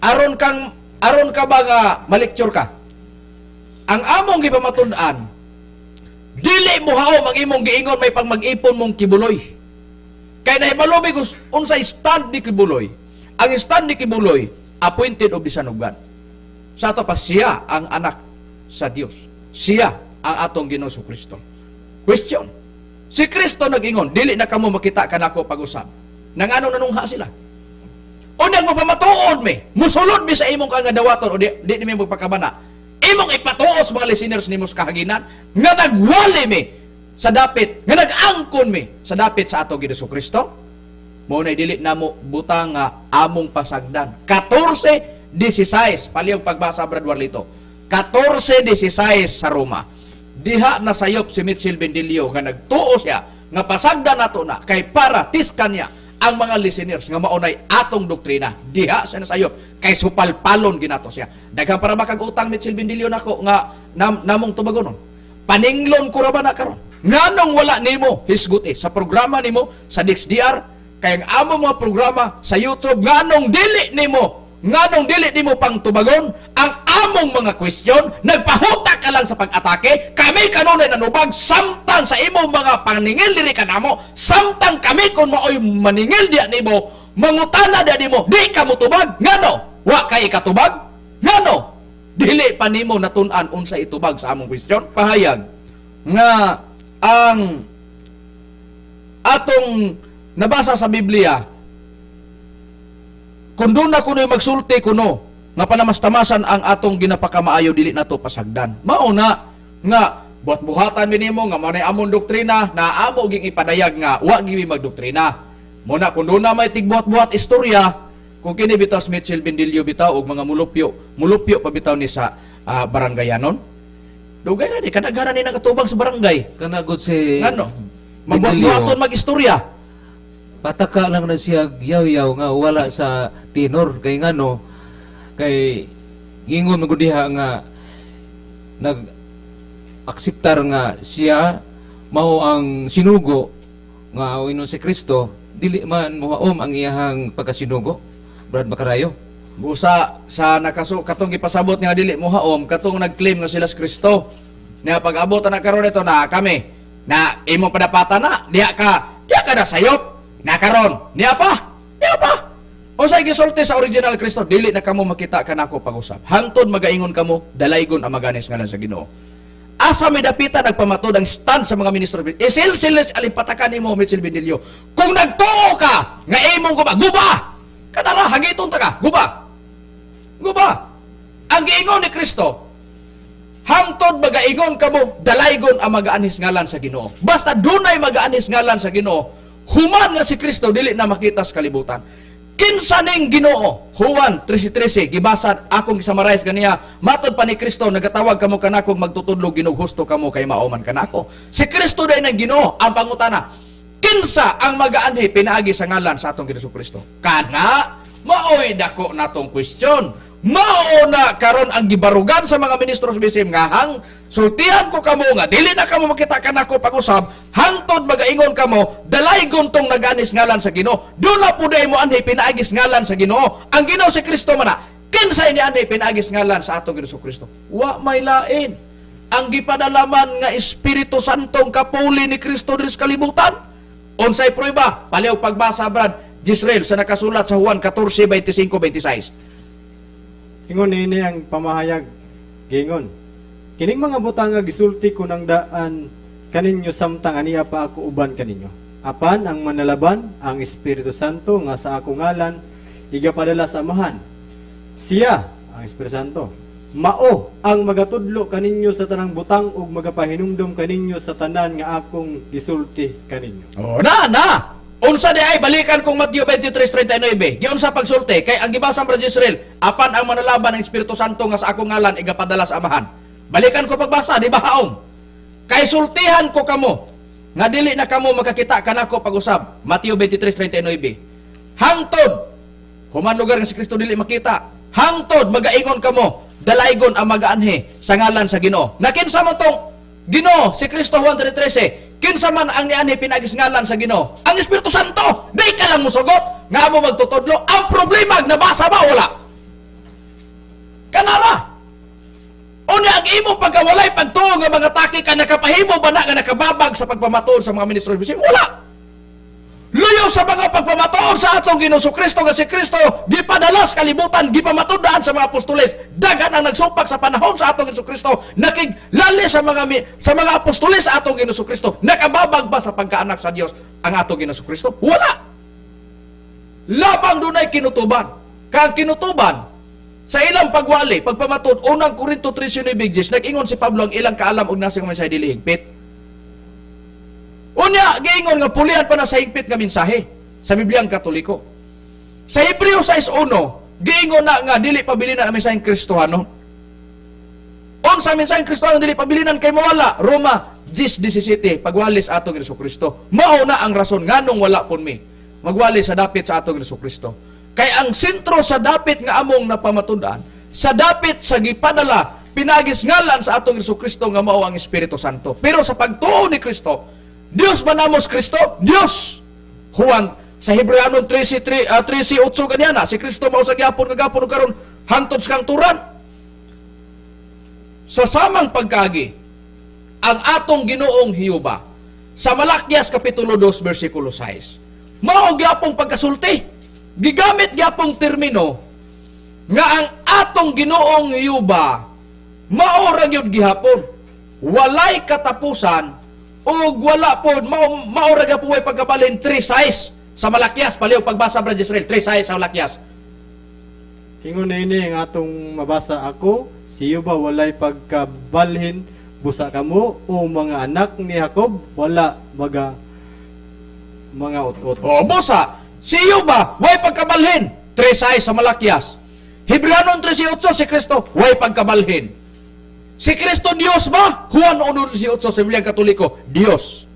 [SPEAKER 1] Aron ka ba nga malecture ka, ang among gipamatud-an dili mo haom ang imong giingon may pang mag-ipon mong Kibuloy. Kay nahibalo mi unsay stand ni Kibuloy. Ang stand ni Kibuloy, appointed of the Son of God. Sa ato pa, siya ang anak sa Dios. Siya ang atong Ginoo Kristo. Question. Si Kristo nag-ingon, "Dili na kamo makita kanako pag-usab." Nang anong nanungha sila? Unyag mo pamatuod mi, musulod mi sa imong nga dawaton o di mi magpakabana. Imong ipatuos mga listeners nimo sa kahanginan nga nagwali mi sa dapit, nga nag-angkon mi sa dapit sa atong Ginoo Kristo. Mao na dili namo butang nga among pasagdan. 14:16, palihog pagbasa, Brad Warlito. 14:16 sa Roma. Diha na sayop si Mitchell Bendilio nga nagtuo siya nga pasagdan nato na kay para tiskan niya ang mga listeners nga maunay atong doktrina. Diha siya nasayop kay supalpalon ginato siya. Daghan para ba kag utang, Mitchell Bendilio, nako nga namong tubagonon. Paninglon ko ra ba na karon? Nganong wala nimo hisguti sa programa nimo sa DXDR, kay ang among mga programa sa YouTube, nganong dili nimo pang tubagon ang among mga question? Nagpahuta ka lang sa pag-atake. Kami kanunay nanubag samtang sa imong mga paningil diri kanamo, samtang kami kun maoy maningil diya nimo, mangutana diya nimo, di ka motubag. Ngano wa kay ikatubag? Ngano dili pa nimo natun-an unsa itubag sa among question? Pahayag nga ang atong nabasa sa Biblia, kung doon na kuno'y magsulti kuno nga panamastamasan ang atong ginapakamaayo, dili nato pasagdan. Mao na nga buhat-buhatan mi nimo nga mao nay among doktrina na amo ging ipadayag nga wa gi magdoktrina. Mo na kung doon na may tigbuhat-buhat istorya, Kung kini bitaw si Mitchell Bendillo bitaw og mga mulupyo, mulupyo pa bitaw ni sa barangayanon. Dugay na di kadaghanan ni nakatubang sa barangay.
[SPEAKER 2] Kana gud si
[SPEAKER 1] Ngano? Magbuhat-buhaton mag-istorya.
[SPEAKER 2] Pataka lang na siya yaw-yaw nga wala sa tenor kay ngano kay gingon man gud diha nga nag akseptar nga siya mao ang sinugo nga inon si Kristo, dili man mohaom ang iyahang pagkasinugo, Brad Makarayo.
[SPEAKER 1] Busa sa nakasu katong gipasabot nga dili mohaom, katong nag-claim nga sila si Kristo. Niya pag-abot na karon ito na kami na imo padapatan na diha ka na sayop na karon niya pa niya pa. Unsay gisulti sa original Kristo? Dili na kamo makita kanako pag-usab hangtod magaingon kamo, "Dalaygon ang maganis ngalan sa Ginoo." Asa may dapita nagpamatod ang stand sa mga ministro? Isilsil alimpatakan nimo, Mitchell Benilio. Kung nagtuo ka nga imong guba, guba kanara hagiton ta ka, guba guba. Ang giingon ni Kristo, hangtod magaingon kamo, "Dalaygon ang magaanhis ngalan sa Ginoo." Basta dunay magaanhis ngalan sa Ginoo, human nga si Kristo dili na makita sa kalibutan. Kinsa ning Ginoo? Juan 13:13 gibasa akong gisummarize ganiya. Matod pa ni Kristo, nagatawag kamo kanakong magtutudlo, ginughusto kamo kay mao man kanako. Si Kristo day nang Ginoo. Ang pangutana, kinsa ang magaanhi pinaagi sa ngalan sa atong Ginoo Kristo? Kana maoy dako natong question. Mao na karon ang gibarugan sa mga ministro sa BCM nga hang sultihan ko kamo nga dili na kamo makita kanako pag-usab hangtod magaingon kamo, "Dalaygon tong naganis ngalan sa Ginoo." Dula pud mo anhi pinaagis ngalan sa Ginoo. Ang Ginoo si Kristo man na. Kinsa ini anhi pinaagis ngalan sa atong Ginoo Kristo? Wa may lain. Ang gipadalaman nga Espiritu Santo kapuli ni Kristo diri sa kalibutan. Unsay prueba? Paliw pagbasa, Brad Gisrael, sa nakasulat sa Juan 14:25-26.
[SPEAKER 4] Ingon niini ang pamahayag, gingon, "Kining mga butang nga gisulti ko nang daan kaninyo samtang aniya pa ako uban kaninyo. Apan ang Manalaban, ang Espiritu Santo nga sa ako ngalan igapadala sa Amahan. Siya, ang Espiritu Santo, mao ang magatudlo kaninyo sa tanang butang ug magapahinumdom kaninyo sa tanan nga akong gisulti kaninyo."
[SPEAKER 1] Oh, na na. Unsa di ay balikan kong Mateo 23:39. Giunsa pagsulti kay ang gibasa, Brother Israel, apan ang Manalaban, ang Espiritu Santo nga sa akong ngalan igapadala sa Amahan. Balikan ko pagbasa, di ba haom? Kay sultihan ko kamo nga dili na kamo makakita kanako pag-usab. Mateo 23:39. Hangtod human lugar nga si Kristo dili makita. Hangtod magaingon kamo, "Dalaygon ang magaanhi sa ngalan sa Ginoo." Na kinsa man tong Ginoo? Si Kristo, Juan 3:13. Kinsa man ang nianhi pinagis ngalan sa Ginoo? Ang Espiritu Santo. Di ka lang musugot nga mo magtutudlo. Ang problema, nabasa ba wala? Kanara. Unya ang imong pagkawalay pagtuo nga mga taki ka, nakapahimo ba na nga nakababag sa pagpamatuod sa mga ministro? Wala. Luyo sa mga pagpamatuod sa atong Ginoo Kristo nga si Kristo gipadala sa kalibutan, gipamatud-an sa mga apostoles. Daghan ang nagsupak sa panahon sa atong Ginoo Kristo, nakiglali sa mga apostoles sa atong Ginoo Kristo. Nakababag ba sa pagkaanak sa Dios ang atong Ginoo Kristo? Wala. Labang dunay kinutuban. Kang kinutuban sa ilang pagwali, pagpamatud, Unang Korinto 3:9, nag-ingon si Pablo ang ilang kaalam og nasa mensahe dili higpit. Unya, giingon nga pulihan pa na sa higpit nga mensahe sa Bibliang Katoliko. Sa Hebreo 6:1, giingon na nga dili pabilinan ang mensaheng Kristohanon. Unsa mensaheng Kristohanon dili pabilinan kay mawala? Roma 10:17, pagwali sa atong Hesus Kristo. Mao na ang rason nganong wala pon mi magwali sa dapit sa atong Hesus Kristo. Kay ang sentro sa dapit nga among napamatud-an, sa dapit sa gipadala pinagis ngalan sa atong Hesus Kristo nga mao ang Espiritu Santo. Pero sa pagtuo ni Kristo, Dios ba namos Kristo? Dios. Juan sa Hebreanon 13, 13:8 ganyan na, si Kristo mao sa gyapon kagapon ug karon hangtod sa kangturan. Sa samang pagkagi, ang atong Ginoong Hiyuba sa Malakias kapitulo 2 bersikulo 6. Mao gyapong pagkasulti. Gigamit gyapong termino nga ang atong Ginoong Hiyuba mao ra gyud gihapon. Walay katapusan ug wala po mao, mao ra gyapon way pagkabalin. 3:6 sa Malakias, palihog pagbasa, Brad Israel, 3:6 sa Malakias.
[SPEAKER 4] Ingon niini ang atong mabasa, "Ako, si Yuba, walay pagkabalhin busa kamo o mga anak ni Jacob wala maga mga ut-ut."
[SPEAKER 1] O busa si Yuba way pagkabalhin. 3:6 sa Malakias. Hebreanon 13:8 si Kristo way pagkabalhin. Si Kristo Dios ba? Juan 1:18 sa Biblia Katoliko, Dios.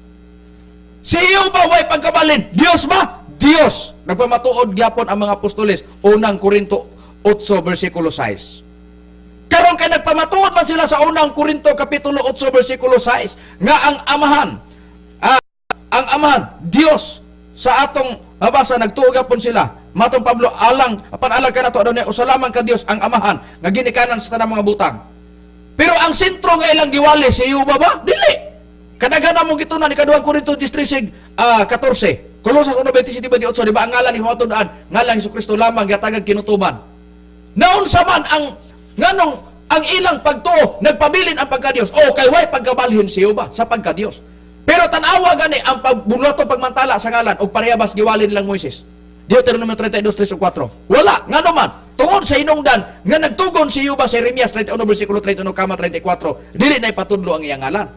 [SPEAKER 1] Si iyo ba way pagkabalhin? Dios ba? Dios. Nagpamatuod gyapon ang mga apostoles, unang Korinto 8 versikulo 6. Karon kay nagpamatuod man sila sa unang Korinto kapitulo 8 versikulo 6 nga ang amahan, ang amahan Dios sa atong mabasa nagtuo gyapon sila. Matong Pablo alang apan alang kanato adunay usa lamang ka Dios ang amahan nga ginikanan sa tanang mga butang. Pero ang sentro nga ilang giwali si iyo ba ba? Dili. Kadaghan mo gitunan ni 2 Korinto 10:14, Kolosas 1:27-28, di ba ang ngalan ni matud-an, ngalan Hesukristo lamang gihatagag kinutuban. Naunsa man ang nganong ang ilang pagtuo nagpabilin ang pagka-Dios o kay way pagkabalhin siyo ba sa pagka-Dios. Pero tan-awa gani ang pagbuluto pagmantala sa ngalan og parehas giwali nilang Moises. Deuteronomio 32:3-4. Wala ngano man tungod sa hinungdan nga nagtugon si Yuba sa Jeremias 31 versikulo 31 kama 34, dili na ipatudlo ang iyang ngalan.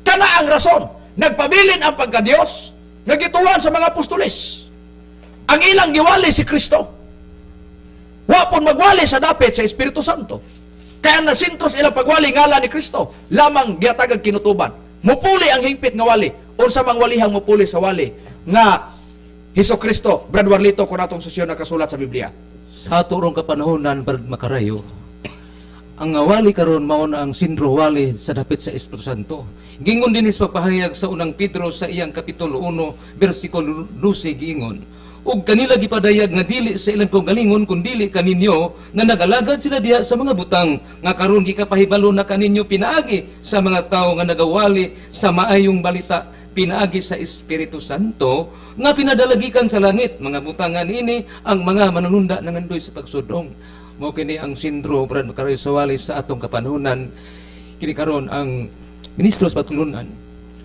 [SPEAKER 1] Kana ang rason nagpabilin ang pagka-Dios nga gituwan sa mga apostoles. Ang ilang giwali si Kristo. Wa pon magwali sa dapit sa Espiritu Santo. Kaya nasintro sa ilang pagwali ngalan ni Kristo lamang gihatagag kinutuban. Mupuli ang hingpit nga wali. Unsa mang walihang mupuli sa wali nga Hesus Kristo, Brad Warlito, kung atong sesyon nakasulat sa Biblia.
[SPEAKER 2] Sa turong kapanahonan, Brad Makarayo, ang wali karon mao na ang sindro wali sa dapit sa Espiritu Santo. Gingon din sa pahayag sa unang Pedro sa iyang kapitulo 1, bersikulo 12 giingon. Ug kanila gipadayag nga dili sa ilang kaugalingon kun dili kaninyo nga nagalagad sila diha sa mga butang nga karon gikapahibalo na kaninyo pinaagi sa mga tawo nga nagawali sa maayong balita pinaagi sa Espiritu Santo nga pinadalagikan sa langit. Mga butangan ini ang mga manununda nangandoy sa pagsudong. Mao kini ang sindro Brad Makarayo sa wali sa atong kapanahonan. Kini karon ang ministro sa patulunan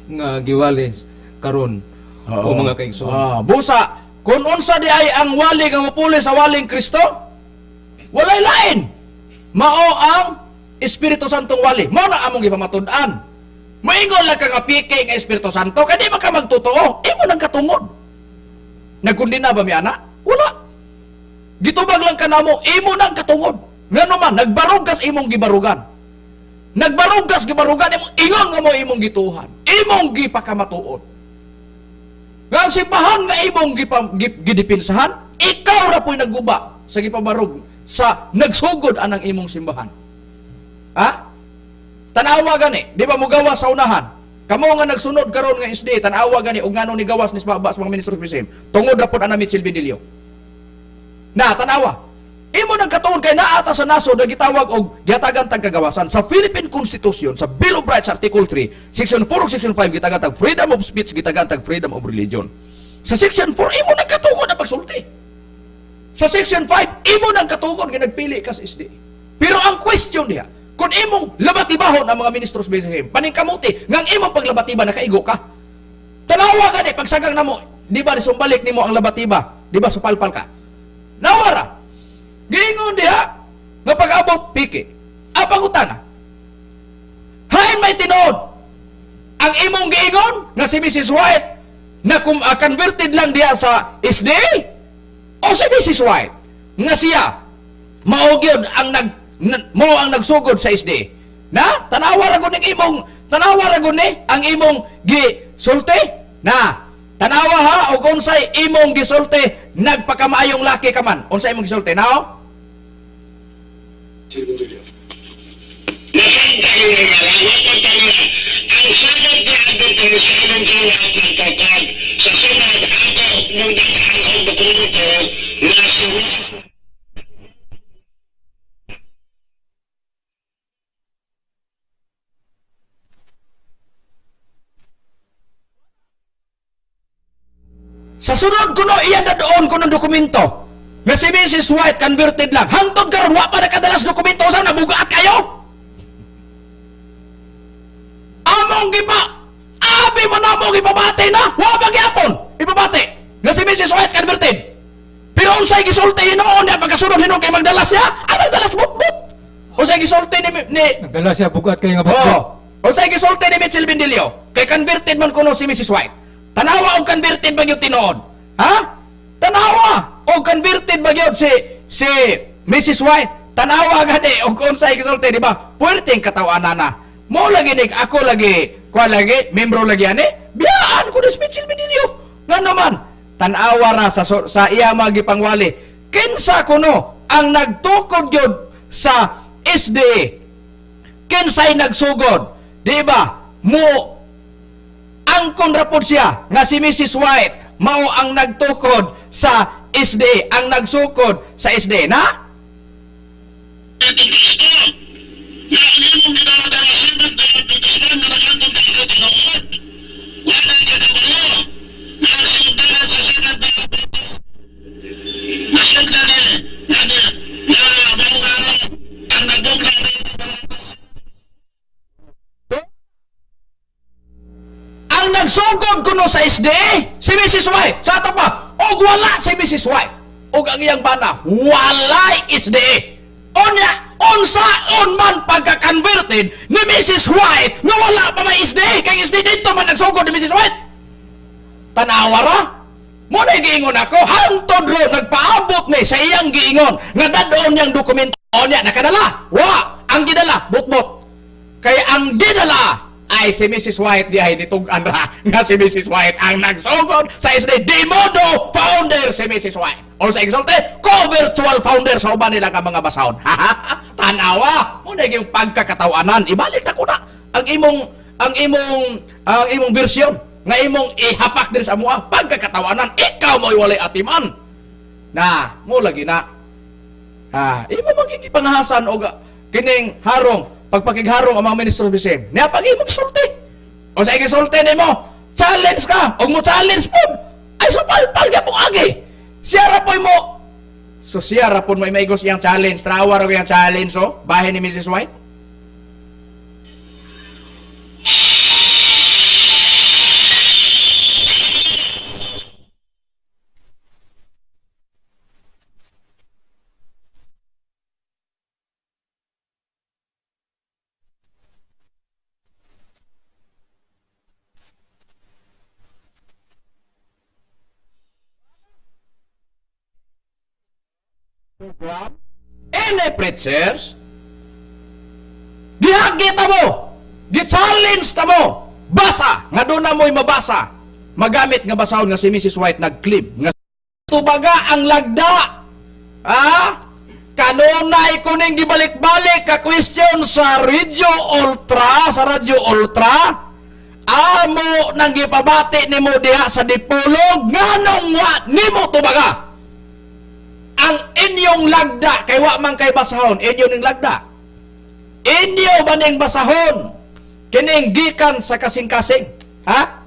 [SPEAKER 2] nga giwali karon o mga kaigsoon.
[SPEAKER 1] Busa kung unsa di ay ang wali nga mupuli sa waling Kristo, walay lain. Mao ang Espiritu Santong wali. Mao na among gipamatud-an. Moingon lang ka nga piki nga Espiritu Santo, kay di man ka magtotoo, imo nang katungod. Nagkundina ba mi ana? Wala. Gitubag lang ka namo, imo nang katungod. Ngano man nagbarog kas imong gibarugan. Nagbarog kas gibarugan imong ingon nga mo imong gituhan, imong gipakamatuod. Nga ang simbahan nga imong gidipinsahan, ikaw ra po'y nagguba sa gipabarog sa nagsugod anang imong simbahan. Ha? Tanawa gani, di ba mugawa sa unahan? Kamo nga nagsunod karon nga SDA, tanawa gani og ngano ni gawas ni baba sa mga ministro sa PCM. Tungod ra pod ana Mitchell Benilio. Na tanawa. Imo nang katuon kay naa ta sa nasod na gitawag og gihatagan tag kagawasan sa Philippine Constitution sa Bill of Rights Article 3, Section 4 ug Section 5 gitagan tag freedom of speech, gitagan tag freedom of religion. Sa Section 4 imo nang katugon na pagsulti. Sa Section 5 imo nang katugon nga nagpili ka sa SDA. Pero ang question diha, kung imong labatibahon ang mga ministros sa BCM, paningkamuti nga ang imong paglabatiba nakaigo ka. Tanawa gani pagsagang namo, di ba nisumbalik nimo ang labatiba, di ba supalpal ka? Nawara. Giingon diha nga pag-abot piki. Apangutana. Hain may tinuod ang imong giingon nga si Mrs. White na converted lang diha sa SDA o si Mrs. White nga siya mao gyud ang mao ang nagsugod sa SDA. Na tanawa ra gud ning imong, tanawa ra gud ni ang imong gisulti. Na tanawa ha og unsay imong gisulti nagpakamaayong laki ka man. Unsay imong gisulti nao? Sa sunod kuno iya dadoon kuno dokumento nga si Mrs. White converted lang. Hangtod karon wa pa nakadalas dokumento sa nabugaat kayo. Among gipa abi mo na mo gipabati na wa pa gyapon ipabati nga si Mrs. White converted. Pero unsay gisulti hinuon niya pagkasunod hinuon kay magdala siya? Ang nagdala butbut. Unsay gisulti ni
[SPEAKER 3] nagdala siya bugat kay nga butbut.
[SPEAKER 1] Oh, unsay gisulti ni Mitchell Bendilio kay converted man kuno si Mrs. White. Tanawa og converted ba gyud tinuod? Ha? Tanawa. O converted ba gyud si Mrs. White? Tanawa gani og unsay gisulti, di ba? Puwerteng kataw-anana. Mo lagi nig ako lagi, kuan lagi, membro lagi ani. Biyaan ko ni Mitchell Medillo. Ngano man, tan-awa ra sa iya mga gipangwali. Kinsa kuno ang nagtukod gyud sa SDA? Kinsay nagsugod? Di ba? Mo angkon ra pod siya nga si Mrs. White mao ang nagtukod sa SDA, ang nagsukod sa SDA na? Ang nagsugod kuno sa SDA si Mrs. White. Sa ato pa, og wala si Mrs. White og ang iyang bana, walay SDA. Unya, unsaon man pagka-converted ni Mrs. White nga wala pa may SDA, kay SDA dito man nagsugod ni Mrs. White. Tanawa ra. Mo na giingon ako, hantod ro nagpaabot ni sa iyang giingon nga dadon niyang dokumento. Unya nakadala. Wa, ang gidala butbot. Kay ang gidala ay si Mrs. White diay nitug-an ra nga si Mrs. White ang nagsugod sa SDA. De modo founder si Mrs. White. O sa exalte, co-virtual founder sa uban nila nga mga basahon. Tanawa, mo na yung pagkakatawanan. Ibalik na ko na ang imong version nga imong ihapak diri sa amoa. Pagkakatawanan, ikaw mo'y walay atiman. Na, mo lagi na. Ha, imo magigipanghasan og kining harong, pagpakigharong ang mga ministro bisin. Niya pag imong sulti. O sa igisulti nimo, challenge ka, og mo challenge pud. Ay supalpal gyapon agi. Siya ra po'y mo. So siya ra pud may maigos iyang challenge. Trawa ra iyang challenge, so bahin ni Mrs. White. Any preachers, gihagi ta mo, gi-challenge ta mo, basa, nga doon na mo'y mabasa, magamit nga basahon nga si Mrs. White nag-claim, nga tubaga ang lagda, ha? Kanunay kuning gibalik-balik ka question sa Radio Ultra, amo nang gipabati nimo diha sa Dipolog, nganong wa nimo tubaga ang inyong lagda, kay wa man kay basahon, inyo ning lagda. Inyo ba ning basahon? Kining gikan sa kasing-kasing. Ha?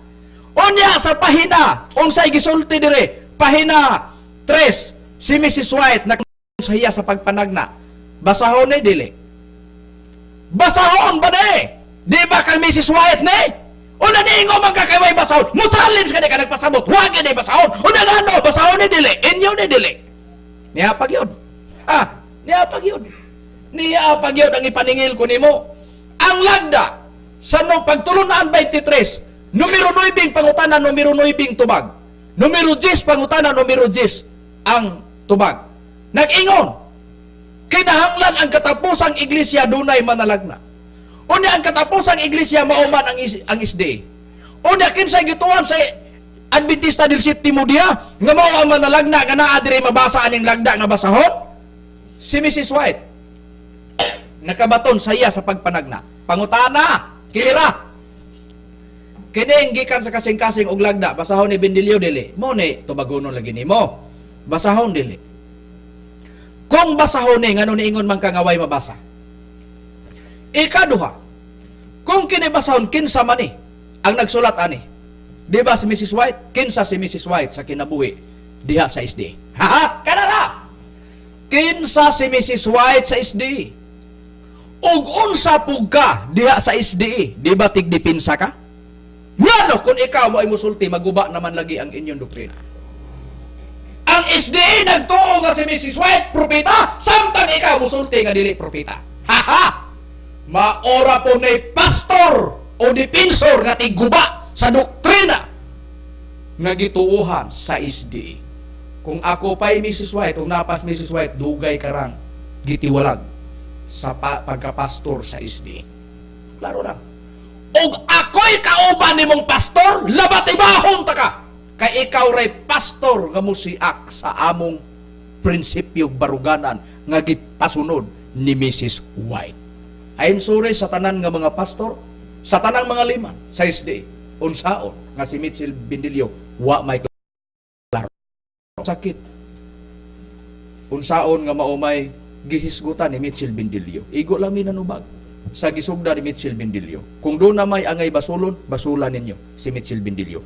[SPEAKER 1] Unya sa pahina, unsay gisulti dire? Pahina 3, si Mrs. White na sa sa pagpanagna. Basahon ni dili. Basahon ba ni? Di ba kang Mrs. White ni? Una niingo man ka kay way basahon. Mo challenge ka ni ka nagpasabot. Wa gyud ni basahon. Una ngano basahon ni dili. Inyo ni dili. Niya pagyod. Ha? Niya pagyod. Niya pagyod ang ipaningil ko nimo. Ang lagda sa no pagtulunan 23, numero 9 pangutana, numero 9 tubag. Numero 10 pangutana, numero 10 ang tubag. Nag-ingon, kinahanglan ang katapusang iglesia dunay manalagna. Unya ang katapusang iglesia mauman ang SDA. Unya kinsay gituan sa Adventista del Septimo Dia nga mao ang manalagna nga naa diri mabasa aning lagda nga basahon? Si Mrs. White nakabaton sa iya sa pagpanagna. Pangutana, kinira. Kining gikan sa kasing-kasing og lagda, basahon ni Bendilio dili. Mo ni tubagonon lagi nimo. Basahon dili. Kung basahon ni ngano niingon man ka nga way mabasa. Ikaduha, kung kini basahon kinsa man ni ang nagsulat ani? Di ba si Mrs. White? Kinsa si Mrs. White sa kinabuhi diha sa SDA? Ha? Kanara! Kinsa si Mrs. White sa SDA? Ug unsa pug ka diha sa SDA? Di ba tigdipinsa ka? Ngano kung ikaw mo ay musulti, maguba naman lagi ang inyong doktrina. Ang SDA nagtuo nga si Mrs. White propeta, samtang ikaw musulti nga dili propeta. Ha ha! Maora po ni pastor o dipensor nga tiguba sa doktrina nga gituohan sa SDA. Kung ako pa'y Mrs. White, kung napas Mrs. White, dugay karang gitiwalag sa pagkapastor sa SDA. Klaro lang. Og ako'y kauban nimong pastor, labat ibahon ta ka. Kay ikaw ray pastor nga musiak sa among prinsipyo baruganan nga gipasunod ni Mrs. White. I'm sorry sa tanan nga mga pastor, sa tanang mga liman sa SDA, unsaon nga si Mitchell Bindilio wa may klaro. Sakit. Unsaon nga maumay gihisgutan ni Mitchell Bindilio. Igo lang mi nanubag sa gisugda ni Mitchell Bindilio. Kung doon na may angay basulon, basula ninyo si Mitchell Bindilio.